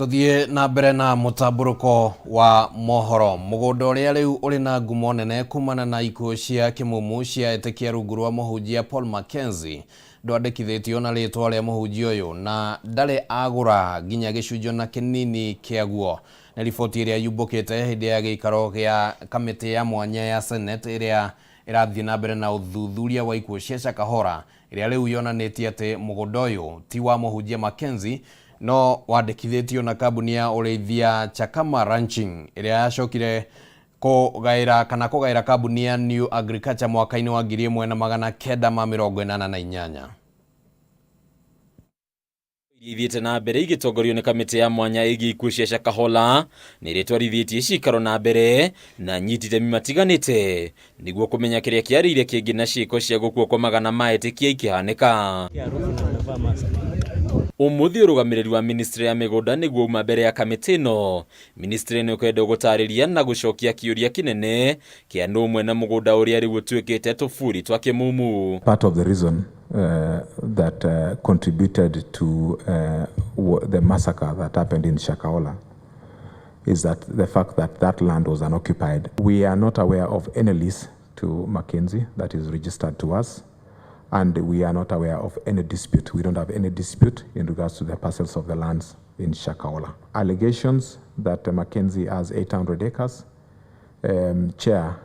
Tuthiĩ na mbere na mũtambũrũko wa mohoro. Mũgũnda ũrĩa rĩu ũrĩ na ngumo nene kumana na ikuũ cia kĩmumu cia etĩkia rungu rwa mũhunjia Paul Mackenzie ndwandĩkithĩtio na rĩtwa rĩa mũhunjia ũyũ na ndarĩ agũra nginya gĩcunjĩ na kĩnini kĩaguo. Nĩ riboti ĩrĩa yumbũkĩte hĩndĩ ya gĩikaro gĩa kamĩtĩ ya mwanya ya Senate ĩrĩa ĩrathiĩ na mbere na ũthuthuria wa ikuũ cia Shakahola ĩrĩa rĩu yonanĩtie atĩ mũgũnda ũyũ ti wa mũhunjia Mackenzie no wandĩkithĩtio na kambuni ya ũrĩithia Chakama Ranching ĩrĩa yacokire kũgaĩra kana kũgaĩra kambuni ya New Agriculture mwaka-inĩ wa 1988. Iria ithiĩte na mbere igĩtongorio nĩ kamĩtĩ ya mwanya ĩgiĩ ikuũ cia Shakahola nĩ ĩrĩa ĩtwarithĩtie cikaro na mbere na nyiti itemi matiganĩte nĩguo kũmenya kĩrĩa kĩarĩire kĩngĩ na ciĩko cia gũkua kwa magana ma etĩkia ikĩhanĩka. Ũmũthĩ ũrũgamĩrĩri wa ministry ya mĩgũnda nĩguo uma mbere ya kamĩtĩ ĩno. Ministry ĩno ĩkwenda gũtarĩria na gũcokia kĩũria kĩnene kĩa nũ mwene mũgũnda ũrĩa rĩu ũtuĩkĩte tũburi twa kĩmumu. Part of the reason that contributed to the massacre that happened in Shakahola is that the fact that that land was unoccupied. We are not aware of any lease to Mackenzie that is registered to us, and we are not aware of any dispute. We don't have any dispute in regards to the parcels of the lands in Shakahola. Allegations that Mackenzie has 800 acres, Chair,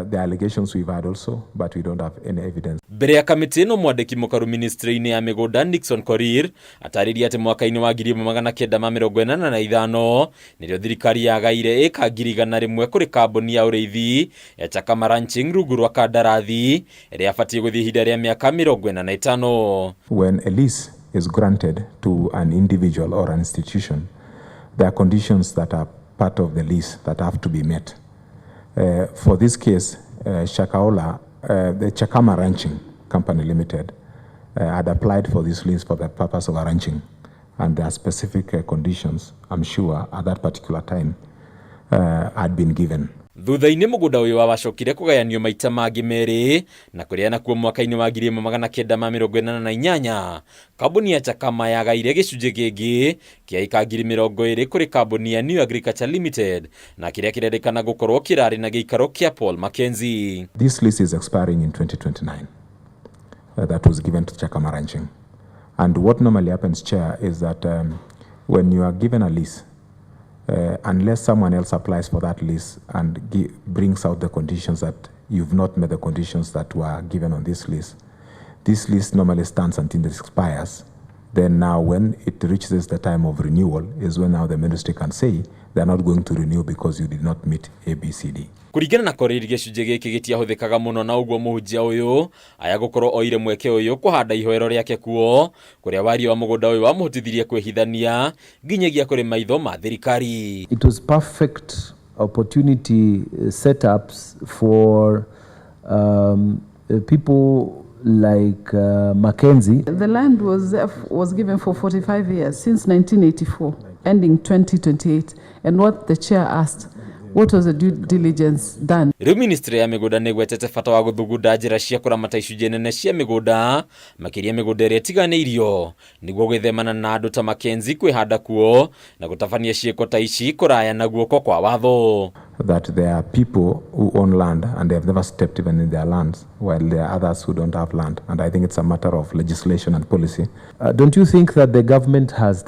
the allegations we've had also, but we don't have any evidence. Mbere ya kamĩtĩ ĩno mwandĩki mũkaru ministry-inĩ ya mĩgũnda Nixon Korir atarĩria atĩ mwaka-inĩ wa 1985 nĩrĩo thirikari yagaire ĩka 100,000 kũrĩ kambuni ya ũrĩithi ya Chakama Ranching rungu rwa kandarathi ĩrĩa yabatiĩ gũthiĩ ihinda rĩa mĩaka 45. When a lease is granted to an individual or an institution, there are conditions that are part of the lease that have to be met. For this case, Shakahola, the Chakama Ranching Company Limited, had applied for this lease for the purpose of a ranching, and there are specific conditions, I'm sure, at that particular time had been given. Thutha-inĩ mũgũnda ũyũ wacokire kũgayanio maita mangĩ merĩ na kũrĩa nakuo mwaka-inĩ wa 1988 kambuni ya Chakama yagaire gĩcunjĩ kĩngĩ kĩa ĩka 20,000 kũrĩ kambuni ya New Agriculture Limited na kĩrĩa kĩrerĩkana gũkorwo kĩrarĩ na gĩikaro kĩa Paul Mackenzie. This lease is expiring in 2029 that was given to Chakama Ranching. And what normally happens, Chair, is that when you are given a lease, unless someone else applies for that lease and brings out the conditions that you've not met the conditions that were given on this lease, this lease normally stands until it expires. Then now when it reaches the time of renewal is when now the ministry can say they are not going to renew because you did not meet A, B, C, D. Kũringana na Korir gĩcunjĩ gĩkĩ gĩtiahũthĩkaga mũno na ũguo mũhunjia ũyũ aya gũkorwo oire mweke ũyũ kũhanda ihoero rĩake kuo kũrĩa waria wa mũgũnda ũyũ wamũhotithirie kwĩhithania nginyagia kũrĩ maitho ma thirikari. It was perfect opportunity setups for people like Mackenzie. The land was given for 45 years, since 1984, ending 2028. And what the chair asked, what was the due diligence done? Rĩu ministry ya mĩgũnda nĩ ĩgwetete bata wa gũthugunda njĩra cia kũramata icunjĩ nene cia mĩgũnda makĩria mĩgũnda ĩrĩa ĩtiganĩirio nĩguo gwĩthemana na andũ ta Mackenzie kwĩhanda kuo na gũtabania ciĩko ta ici kũraya na guoko kwa watho. That there are people who own land and they have never stepped even in their lands, while there are others who don't have land. And I think it's a matter of legislation and policy. Don't you think that the government has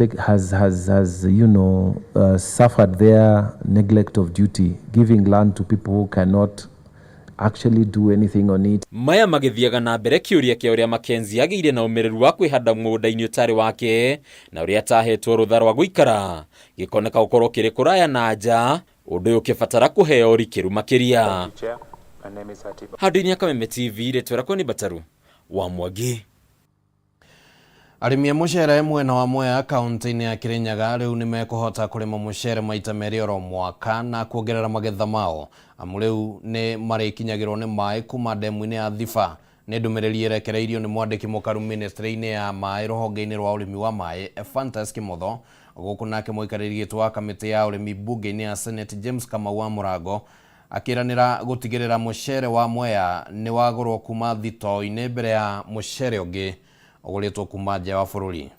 suffered their neglect of duty, giving land to people who cannot actually do anything on it? Maya magĩthiaga na mbere kĩũria kĩa ũrĩa Mackenzie agĩire na ũmĩrĩru wa kwĩhanda mũgũnda-inĩ ũtarĩ wake na ũrĩa atahetwo rũtha rwa gũikara gĩkoneka gũkorwo kĩrĩ kũraya na nja ũndũ ũyũ ũkĩbatara kũheo ũrikĩru makĩria. Handũ-inĩ ya Kameme TV rĩtwa rĩakwa nĩ Bataru wa Mwangi. Arĩmi a mũcere mwena wa Mwea kaunti-inĩ ya Kirinyaga rĩu nĩ mekũhota kũrĩma mũcere maita merĩ oro mwaka na kuongerera magetha mao amu rĩu nĩ marĩkinyagĩrwo nĩ maĩ kuma ndemu-inĩ ya Thiba. Nĩ ndũmĩrĩri ĩrekereirio nĩ mwandĩki mũkaru ministry-inĩ ya maĩ rũhonge-inĩ rwa ũrĩmi wa maĩ Ephantus Kimotho gũkũ nake mũikarĩri gĩtĩ wa kamĩtĩ ya ũrĩmi mbunge-inĩ ya Senate James Kamau wa Mũrango akĩranĩra gũtigĩrĩra mũcere wa Mwea nĩ wagũrwo kuma thitoo-inĩ mbere ya mũcere ũngĩ ũgũrĩtwo kuma nja wa bũrũri.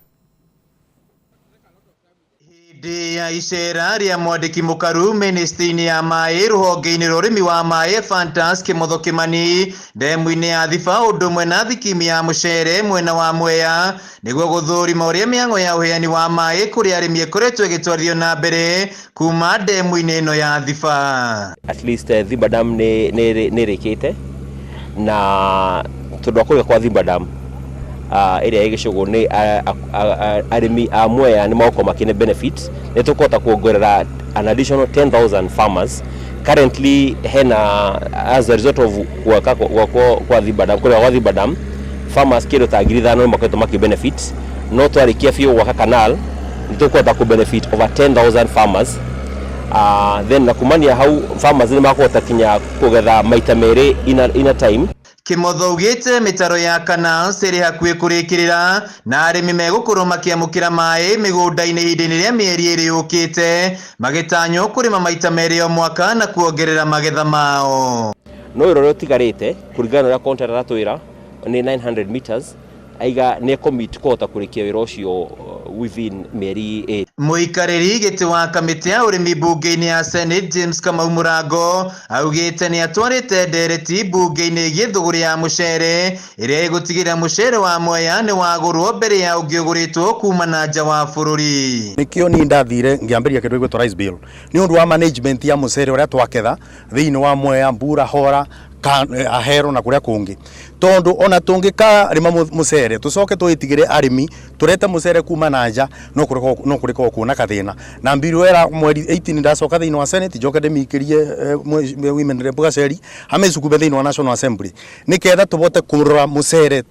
Hĩndĩ ya icera rĩa mwandĩki mũkaru mĩnĩstĩ-inĩ ya maĩ rũhonge-inĩ rwa ũrĩmi wa maĩ Fantas Kĩmotho Kĩmani ndemu-inĩ ya Thiba ũndũ ũmwe na thikimi ya mũcere mwena wa Mwea nĩguo gũthũrima ũrĩa mĩhang'o ya ũheani wa maĩ kũrĩ arĩmi ĩkoretwo ĩgĩtwarithio na mbere kuma ndemu-inĩ ĩno ya Thiba. At least Thimba Dam nĩ ĩrĩkĩte na tondũ wa kũrĩka kwa Thimba Dam ĩrĩa ĩ gĩcũgũ nĩ arĩmi a Mwea nĩ magũkorwo makĩne benefit. Nĩ tũkũhota kuongerera an additional 10,000 farmers. Currently hena, as a result of gwaka gwakwo kwa Thimba Dam, kũrĩka kwa Thimba Dam, farmers kĩndũ ta 5,000 nĩ makoretwo makĩ benefit, no twarĩkia biũ gwaka canal nĩ tũkũhota kũ benefit over 10,000 farmers. Then na kumania hau farmers nĩ makũhota kinya kũgetha maita merĩ in a time. Kĩmotho augĩte mĩtaro ya canals ĩrĩ hakuhĩ kũrĩkĩrĩra na arĩmi megũkorwo makĩamũkĩra maĩ mĩgũnda-inĩ ihinda-inĩ rĩa mĩeri ĩrĩ yũkĩte, magĩtanywo kũrĩma maita merĩ o mwaka na kuongerera magetha mao. No wĩra ũrĩa ũtigarĩte kũringana na ũrĩa contractor aratwĩra nĩ 900 meters, aiga nĩ commit kũhota kũrĩkia wĩra ũcio within mĩeri 8. Mũikarĩri gĩtĩ wa kamĩtĩ ya ũrĩmi mbunge-inĩ ya Senate James Kamau Mũrango augĩte nĩ atwarĩte ndereti mbunge-inĩ ĩgiĩ thũgũrĩ ya mũcere ĩrĩa ĩgũtigĩrĩra mũcere wa Mwea nĩ wagũrwo mbere ya ũngĩ ũgũrĩtwo kuma na nja wa bũrũri. Nikio ni ndathire ngiambĩrĩria kĩndũ gĩgwĩtwo rice bill nĩ ũndũ wa management ya mũcere ũrĩa twaketha thĩinĩ wa Mwea, Mbura, Hora, Ahero na kũrĩa kũngĩ, tondũ ona tũngĩkarĩma mũcere tũcoke tũĩtigĩre arĩmi tũrete mũcere kuma na nja, no kũrĩkorwo kuona kathĩna. Na mbiru era mweri 18 ndacoka thĩinĩ wa Senate, njoke ndĩmĩikĩrie women rep Gaceri amĩcukume thĩinĩ wa National Assembly, nĩketha tũbote kũrora mũcere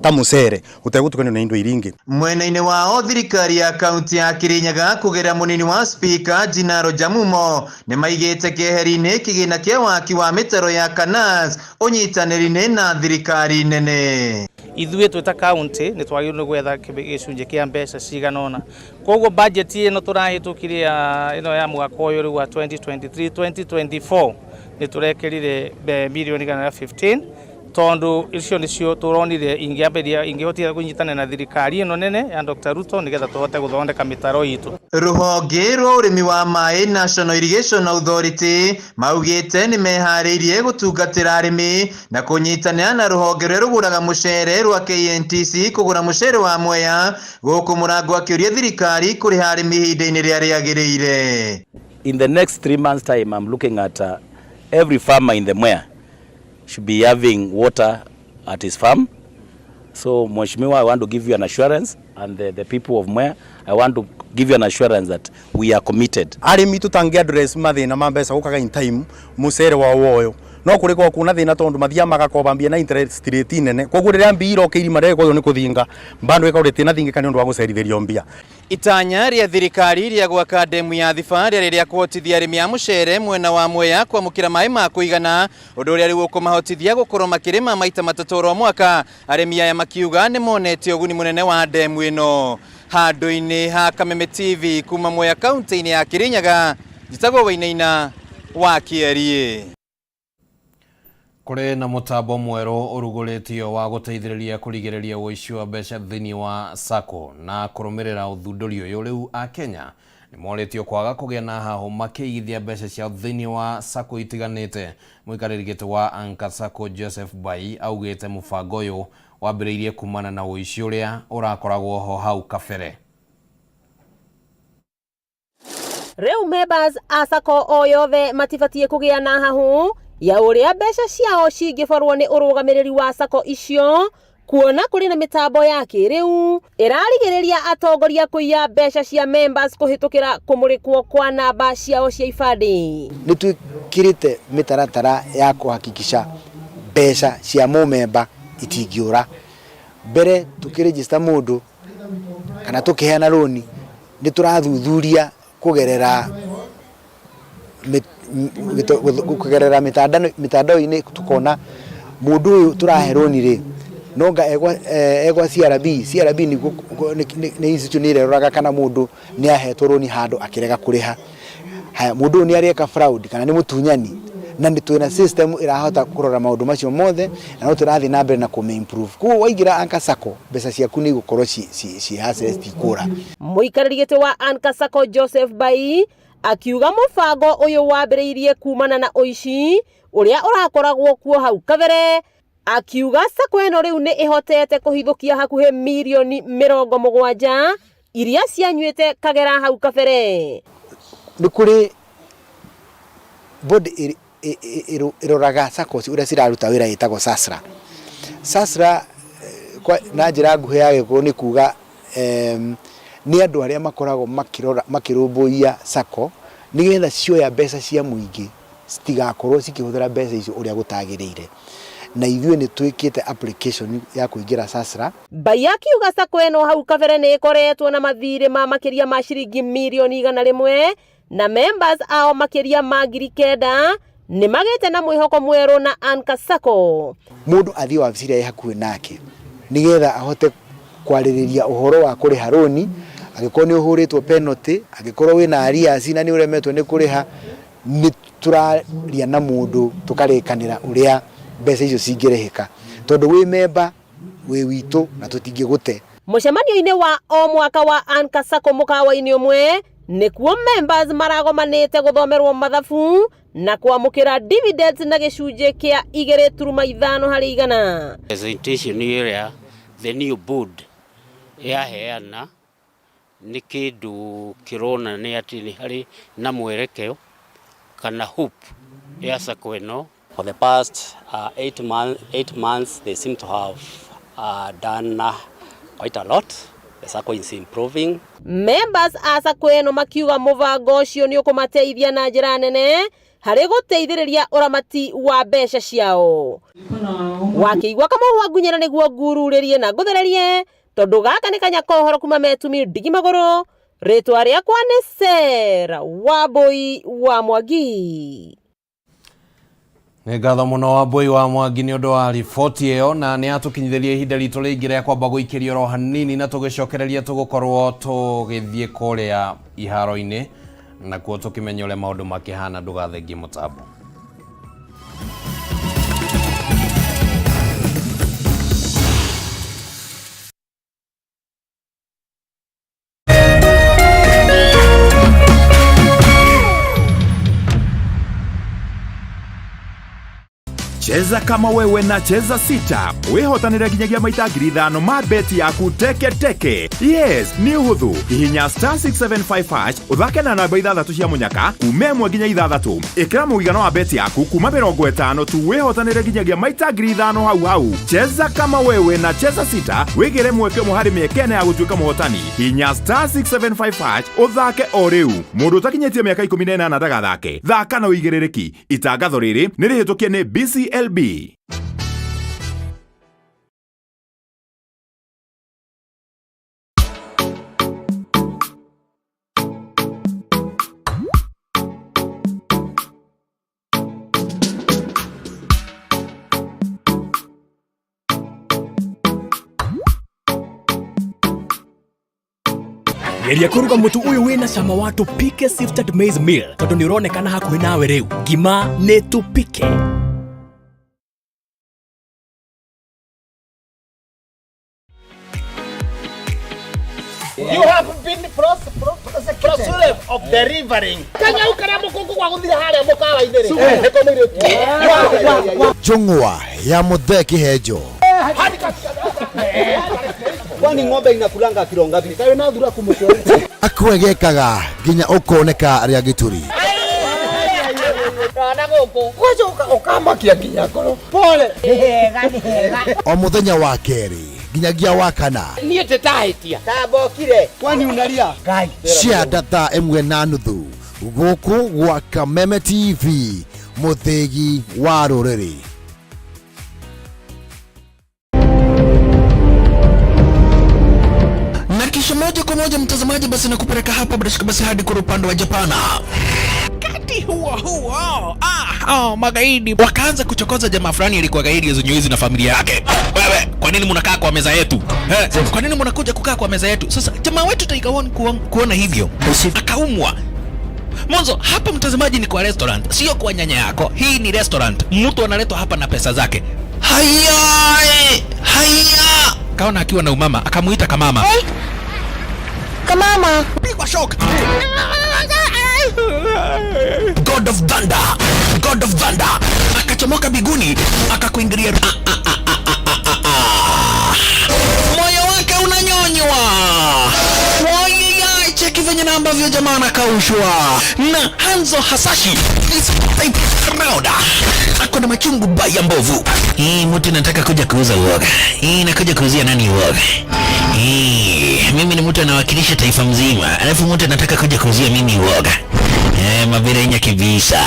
ta mũcere ũtegũtukanio na indo iria ingĩ. Mwena-inĩ wao, thirikari ya kaunti ya Kirinyaga kũgerera mũnini wa spika Jinaro Jamumo nĩ maigĩte keheri-inĩ kĩgĩna kĩa waki wa mĩtaro ya canals ũnyitanĩri-inĩ na thirikari nene. Ithuĩ twĩ ta kaunti nĩ twagĩrĩirwo nĩ gwetha gĩcunjĩ kĩa mbeca cigana ũna. Koguo budget ĩno tũrahĩtũkirie ya ĩno ya mwaka ũyũ rĩu wa 2023 2024 nĩ tũrekĩrire mirioni 115, tondũ icio nĩcio tũronire ingĩambĩrĩria ingĩhotithia kũnyitanĩra na thirikari ĩno nene ya Dr. Ruto nĩgetha tũhote gũthondeka mĩtaro itũ. Rũhonge rwa ũrĩmi wa maĩ National Irrigation Authority maugĩte nĩ meharĩirie gũtungatĩra arĩmi na kũnyitanĩra na rũhonge rũrĩa rũgũraga mũcere rwa KNTC kũgũra mũcere wa Mwea, gũkũ Mũrango akĩũria thirikari kũrĩha arĩmi ihinda-inĩ rĩrĩa rĩagĩrĩire. In the next 3 months' time, I'm looking at every farmer in the Mwea should be having water at his farm. So, Mheshimiwa, I want to give you an assurance, and the people of Mwea, I want to give you an assurance that we are committed. Arĩmi tũtangĩ address mathĩna ma mbeca gũkaga in time mũcere wa woyo, no kũrĩ kuna thĩna tondũ mathiaga magakoba mbia na interest rate nene. Koguo rĩrĩa mbia iroka irima rĩgĩkorwo nĩ kũthinga bado ĩkorwo rĩtinathingĩka nĩ ũndũ wa gũcerithĩrio mbia. Itanya rĩa thirikari rĩa gwaka ndemu ya Thiba rĩarĩ rĩa kũhotithia arĩmi a mũcere mwena wa Mwea kwamũkĩra maĩ ma kũigana, ũndũ ũrĩa rĩu ũkũmahotithia gũkorwo makĩrĩma maita matatũ oro mwaka. Arĩmi aya makiuga nĩ monete ũguni mũnene wa ndemu ĩno. Handũ-inĩ ha Kameme TV kuma Mwea kaunti-inĩ ya Kirinyaga, njĩtagwo Wainaina wa Kĩeriĩ. Kũrĩ na mũtambo mwerũ ũrugũrĩtio wa gũteithĩrĩria kũrigĩrĩria ũici wa mbeca thĩinĩ wa SACCO, na kũrũmĩrĩra ũthundũri ũyũ rĩu Akenya nĩ morĩtio kwaga kũgĩa na hahũ makĩigithia mbeca ciao thĩinĩ wa SACCO itiganĩte. Mũikarĩri gĩtĩ wa Anchor SACCO Joseph Bai augĩte mũbango ũyũ wambĩrĩirie kumana na ũici ũrĩa ũrakoragwo ho hau kabere. Rĩu members a SACCO o yothe matibatiĩ kũgĩa na hahũ ya ũrĩa mbeca ciao cingĩborwo nĩ ũrũgamĩrĩri wa SACCO icio, kuona kũrĩ na mĩtambo ya kĩrĩu ĩrarigĩrĩria atongoria kũiya mbeca cia members kũhĩtũkĩra kũmũrĩkwo kwa namba ciao cia ibandĩ. Nĩ twĩkĩrĩte mĩtaratara ya kũhakikisha mbeca cia mũmemba itingĩũra. Mbere tũkĩrĩnjĩsta mũndũ kana tũkĩheana rũni, nĩ tũrathuthuria kũgerera mĩtandao-inĩ, tukona mũndũ ũyũ tũrahe rũni rĩ, nonga egwa CRB. CRB nĩ institution ĩrĩa ĩroraga kana mũndũ nĩ ahetwo rũni handũ akĩrega kũrĩha. Haya, mũndũ ũyũ nĩ areka fraud kana nĩ mũtunyani? Na nĩ twĩna system ĩrahota kũrora maũndũ macio mothe, na no tũrathiĩ na mbere na kũmĩ improve. Koguo waingĩra Anchor Sacco, mbeca ciaku nĩ igũkorwo ci access, tikũra. Mũikarĩri gĩtĩ wa Anchor Sacco Joseph Bai akiuga mũbango ũyũ wambĩrĩirie kumana na ũici ũrĩa ũrakoragwo kuo hau kabere. Akiuga sacco ĩno rĩu nĩ ĩhotete kũhithũkia hakuhĩ mirioni 70 iria cianyuĩte kagera hau kabere. Nĩ kũrĩ board ĩroraga SACCOs ũrĩa ciraruta wĩra, ĩtagwo SASRA. SASRA na njĩra nguhĩ ya Gĩkũyũ nĩ kuga nĩ andũ arĩa makoragwo makĩrora, makĩrũmbũiya SACCO nĩgetha cioya mbeca cia mũingĩ citigakorwo cikĩhũthĩra mbeca icio ũrĩa gũtagĩrĩire. Na ithuĩ nĩ twĩkĩte application ya kũingĩra SASRA. Bai akiuga sacco ĩno hau kabere nĩ ĩkoretwo na mathirĩ ma makĩria ma ciringi mirioni 100, na members ao makĩria ma 9,000 nĩ magĩte na mwĩhoko mwerũ na Anchor Sacco. Mũndũ athiĩ wabici ĩrĩa ĩ hakuhĩ nake nĩgetha ahote kwarĩrĩria ũhoro wa kũrĩha rũni, angĩkorwo nĩ ũhũrĩtwo penalty, angĩkorwo wĩna arrears na nĩ ũremetwo nĩ kũrĩha, nĩ tũraria na mũndũ tũkarĩkanĩra ũrĩa mbeca icio cingĩrĩhĩka, tondũ wĩ memba wĩ witũ na tũtingĩgũte. Mũcemanio-inĩ wa o mwaka wa Anchor Sacco mũkawa-inĩ ũmwe nĩkuo members maragomanĩte gũthomerwo mathabu na kwamũkĩra dividends na gĩcunjĩ kĩa 2.5%. Presentation ĩrĩa the new board yaheana nĩ kĩndũ kĩronania atĩ nĩ harĩ na mwerekeo kana hope ya sacco ĩno. For the past 8 months, they seem to have done quite a lot. The SACCO is improving. Members a sacco ĩno makiuga mũbango ũcio nĩ ũkũmateithia na njĩra nene harĩ gũteithĩrĩria ũramati wa mbeca ciao. Wakĩigua kamũhwa wa ngunyĩra nĩguo ngururĩrie na ngũthererie, tondũ gaka nĩ kanya kohoro kuma metumi ndigi magũrũ. Rĩtwa rĩakwa nĩ Sarah Wambui wa Mwangi. Nĩ ngatho mũno Wambui wa Mwangi nĩ ũndũ wa riboti ĩyo, na nĩ yatũkinyithĩria ihinda ritũ rĩingĩ rĩa kwamba gũikĩrio oro hanini, na tũgĩcokereria tũgũkorwo tũgĩthiĩ kũrĩa iharo-inĩ nakuo tũkĩmenya ũrĩa maũndũ makĩhana. Ndũgathengie mũtambo. Cheza kama wewe na Cheza Sita wihotanire nginyagia maita 5,000 ma beti yaku teke teke. Yes, nĩ ũhũthũ. Hihinya *675# ũthake na namba ithathatũ cia mũnyaka kuma 1 nginya 6. Ĩkĩra mũigana wa beti yaku kuma 50 tu, wĩhotanĩre nginyagia maita 5,000 hau hau. Cheza kama wewe na Cheza Sita, wĩgĩre mweke ũmwe harĩ mĩeke 4 ya gũtuĩka mũhotani. Hihinya *675# ũthake o rĩu. Mũndũ ũtakinyĩtie mĩaka 18 ndagathake. Thaka na ũigĩrĩrĩki. Itangatho rĩrĩ nĩ rĩhĩtũkie nĩ BCLB. Geria kũruga mũtu ũyũ wĩna cama wa Tupike Sifted Maize Meal, tondũ nĩ ũronekana hakuhĩ nawe rĩu. Ngima nĩ Tupike. You have been prosecuted of delivering. Kanyau karia mukungu gwa guthira haria mukawa-inĩ rĩ, nĩko mũirĩtu. Njũng'wa ya Mũthee Kĩhenjo. Kwani ng'ombe inakulanga kilo ngapi? Kayo na thura kumutwe. Akwegekaga nginya ũkoneka rĩa gĩturi. Rana gũkũ. Gwacoka ũkamakia nginya ngoro. Pole. Nĩ hega, nĩ hega. O mũthenya wa kerĩ nginyagia wa kana. Niĩ ndĩtahĩtia. Tambokire. Kwani unalia? Ngai. Cia 1:30 gũkũ gwa Kameme TV, mũthĩgi wa rũrĩrĩ. Na kisha moja kwa moja, mtazamaji, basi nakupeleka hapa bila shaka basi hadi kwa upande wa Japana. Wakati huo huo, oh, magaidi wakaanza kuchokoza jamaa fulani alikuwa gaidi ya na familia yake. Wewe, kwa nini mnakaa kwa meza yetu? Eh, kwa nini mnakuja kukaa kwa meza yetu? Sasa jamaa wetu Tiger One kuona hivyo akaumwa. Mwanzo hapa mtazamaji ni kwa restaurant, sio kwa nyanya yako. Hii ni restaurant, mtu analetwa hapa na pesa zake. Haya, haya, kaona akiwa na umama akamuita kamama. Hey. Kamama. Pigwa shock. God of Thunder, God of Thunder akachomoka biguni akakuingilia. Ah, ah, ah, ah, ah, ah, ah. Moyo wake unanyonywa. Wayayay, cheki venye na ambavyo jamaa anakaushwa na Hanzo Hasashi this time round ako na machungu baya mbovu. Hii mtu nataka kuja kuuza uoga. Hii nakuja kuuzia nani uoga? Hii mimi ni mtu anawakilisha taifa mzima, alafu mtu anataka kuja kuuzia mimi uoga. Eh, mabirenya kibisa.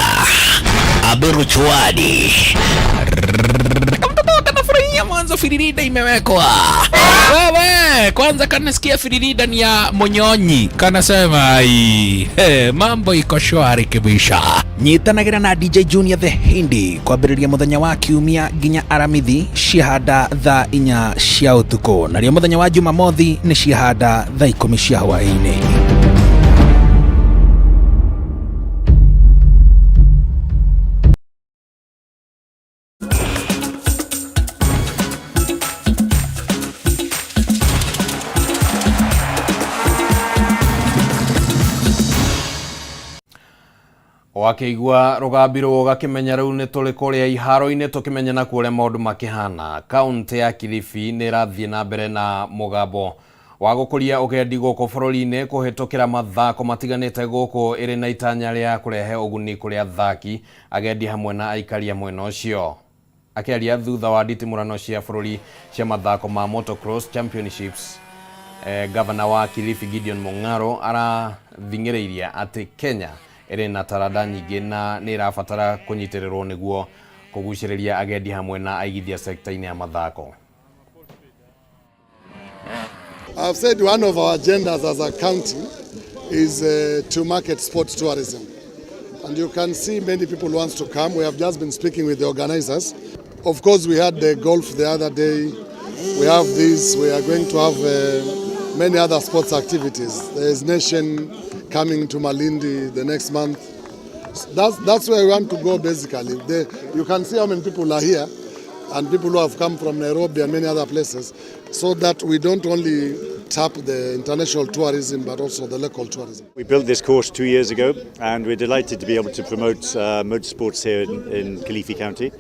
Aberu chwadi. Kamtoto kanafurahia mwanzo firirida imewekwa. Wewe kwanza kanasikia firirida ni ya Monyonyi, kanasema ai, hey, mambo iko shwari kibisha. Nyitanagĩra na DJ Junior the Hindi kwambĩrĩria mũthenya wa kiumia nginya aramithi ciahanda thaa 4 cia ũtukũ, narĩo mũthenya wa Jumamothi nĩ ciahanda thaa 10 cia hwaĩ-inĩ. Wakĩigua rũgambi rũu ũgakĩmenya rĩu nĩ tũrĩ kũrĩa iharo-inĩ tũkĩmenya na kũrĩa maũndũ makĩhana. Kaũntĩ ya Kilifi nĩ ĩrathiĩ na mbere na mũgambo wa gũkũria ũgendi gũkũ bũrũri-inĩ kũhĩtũkĩra mathako matiganĩte gũkũ ĩrĩ na itanya rĩa kũrehe ũguni kũrĩ athaki, agendi hamwe na aikari a mwena ũcio. Akĩaria thutha wa nditimũrano cia bũrũri cia mathako ma Motocross Championships, gavana wa Kilifi Gideon Mung'aro arathing'ĩrĩirie atĩ Kenya ĩrĩ na taranda nyingĩ na nĩ ĩrabatara kũnyitĩrĩrwo nĩguo kũgucĩrĩria agendi hamwe na aigithia sekta-inĩ ya mathako. I've said one of our agendas as a county is to market sports tourism. And you can see many people want to come. We have just been speaking with the organizers. Of course, we had the golf the other day. We have this. We are going to have many other sports activities. There is Nation coming to Malindi the next month. That's where we want to go, basically. You can see how many people are here and people who have come from Nairobi and many other places, so that we don't only tap the international tourism but also the local tourism. We built this course 2 years ago and we're delighted to be able to promote motorsports here in Kilifi County.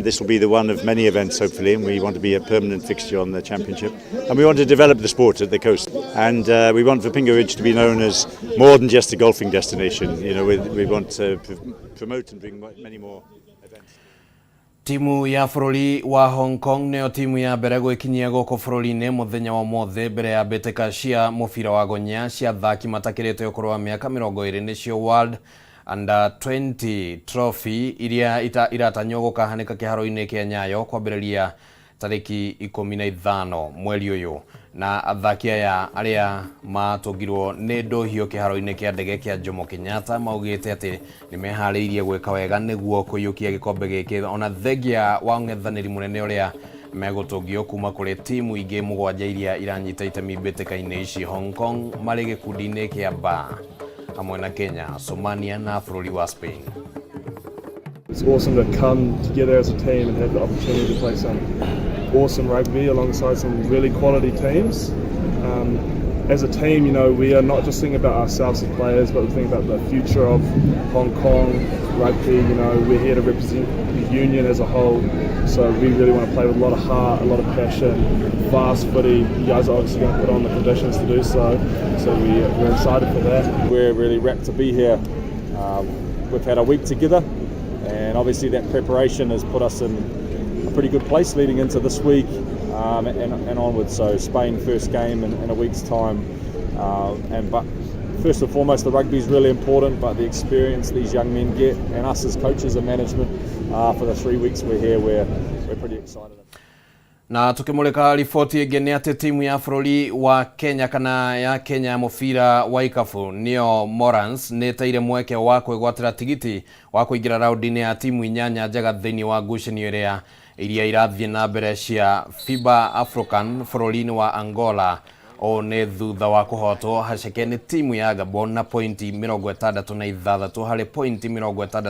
This will be the one of many events, hopefully, and we want to be a permanent fixture on the championship. And we want to develop the sport at the coast. And we want Vipingo Ridge to be known as more than just a golfing destination. You know, we want to promote and bring many more events. Timu ya bũrũri wa Hong Kong nĩyo timu ya mbere gwĩkinyia gũkũ bũrũri-inĩ mũthenya wa ũmũthĩ mbere ya mbĩtĩka cia mũbira wa gonya cia athaki matakĩrĩte ũkũrũ wa mĩaka 20 nĩcio World Under 20 Trophy iria iratanywo gũkahanĩka kĩharo-inĩ kĩa Nyayo kwambĩrĩria tarĩki 15 mweri ũyũ na athaki aya arĩa matũngirwo nĩ ndũhiũ kĩharo-inĩ kĩa ndege kĩa Jomo Kenyatta maugĩte atĩ nĩ meharĩirie gwĩka wega nĩguo kũiyũkia gĩkombe gĩkĩ ona thengia wa ũng'ethanĩri mũnene ũrĩa megũtũngio kuma kũrĩ timu ingĩ 7 iria iranyita itemi mbĩtĩka-inĩ ici. Hong Kong marĩ gĩkundi-inĩ kĩa B hamwe na Kenya, Somalia na bũrũri wa Spain. It's awesome to come together as a team and have the opportunity to play some awesome rugby alongside some really quality teams. As a team, you know, we are not just thinking about ourselves as players, but we're thinking about the future of Hong Kong rugby. You know, we're here to represent the union as a whole, so we really want to play with a lot of heart, a lot of passion, fast footy. You guys are obviously going to put on the conditions to do so, so we're excited for that. We're really rapt to be here. We've had a week together, and obviously that preparation has put us in a pretty good place leading into this week and onwards. So Spain first game in a week's time, but first and foremost the rugby is really important, but the experience these young men get and us as coaches and management for the 3 weeks we're here, we're pretty excited. Na tukimulika riboti ĩngĩ nĩ atĩ timu ya bũrũri wa Kenya kana ya Kenya mũbira wa ikabu nĩyo Morans nĩ ĩteire mweke wa kwĩgwatĩra tigiti wa kũingĩra raundi-inĩ ya timu 8 njega thĩinĩ wa ngucanio ĩrĩa iria irathiĩ na mbere cia FIBA African bũrũri-inĩ wa Angola Ũũ nĩ thutha wa kũhotwo haceke nĩ timu ya Gabon na pointi 66 harĩ pointi 63.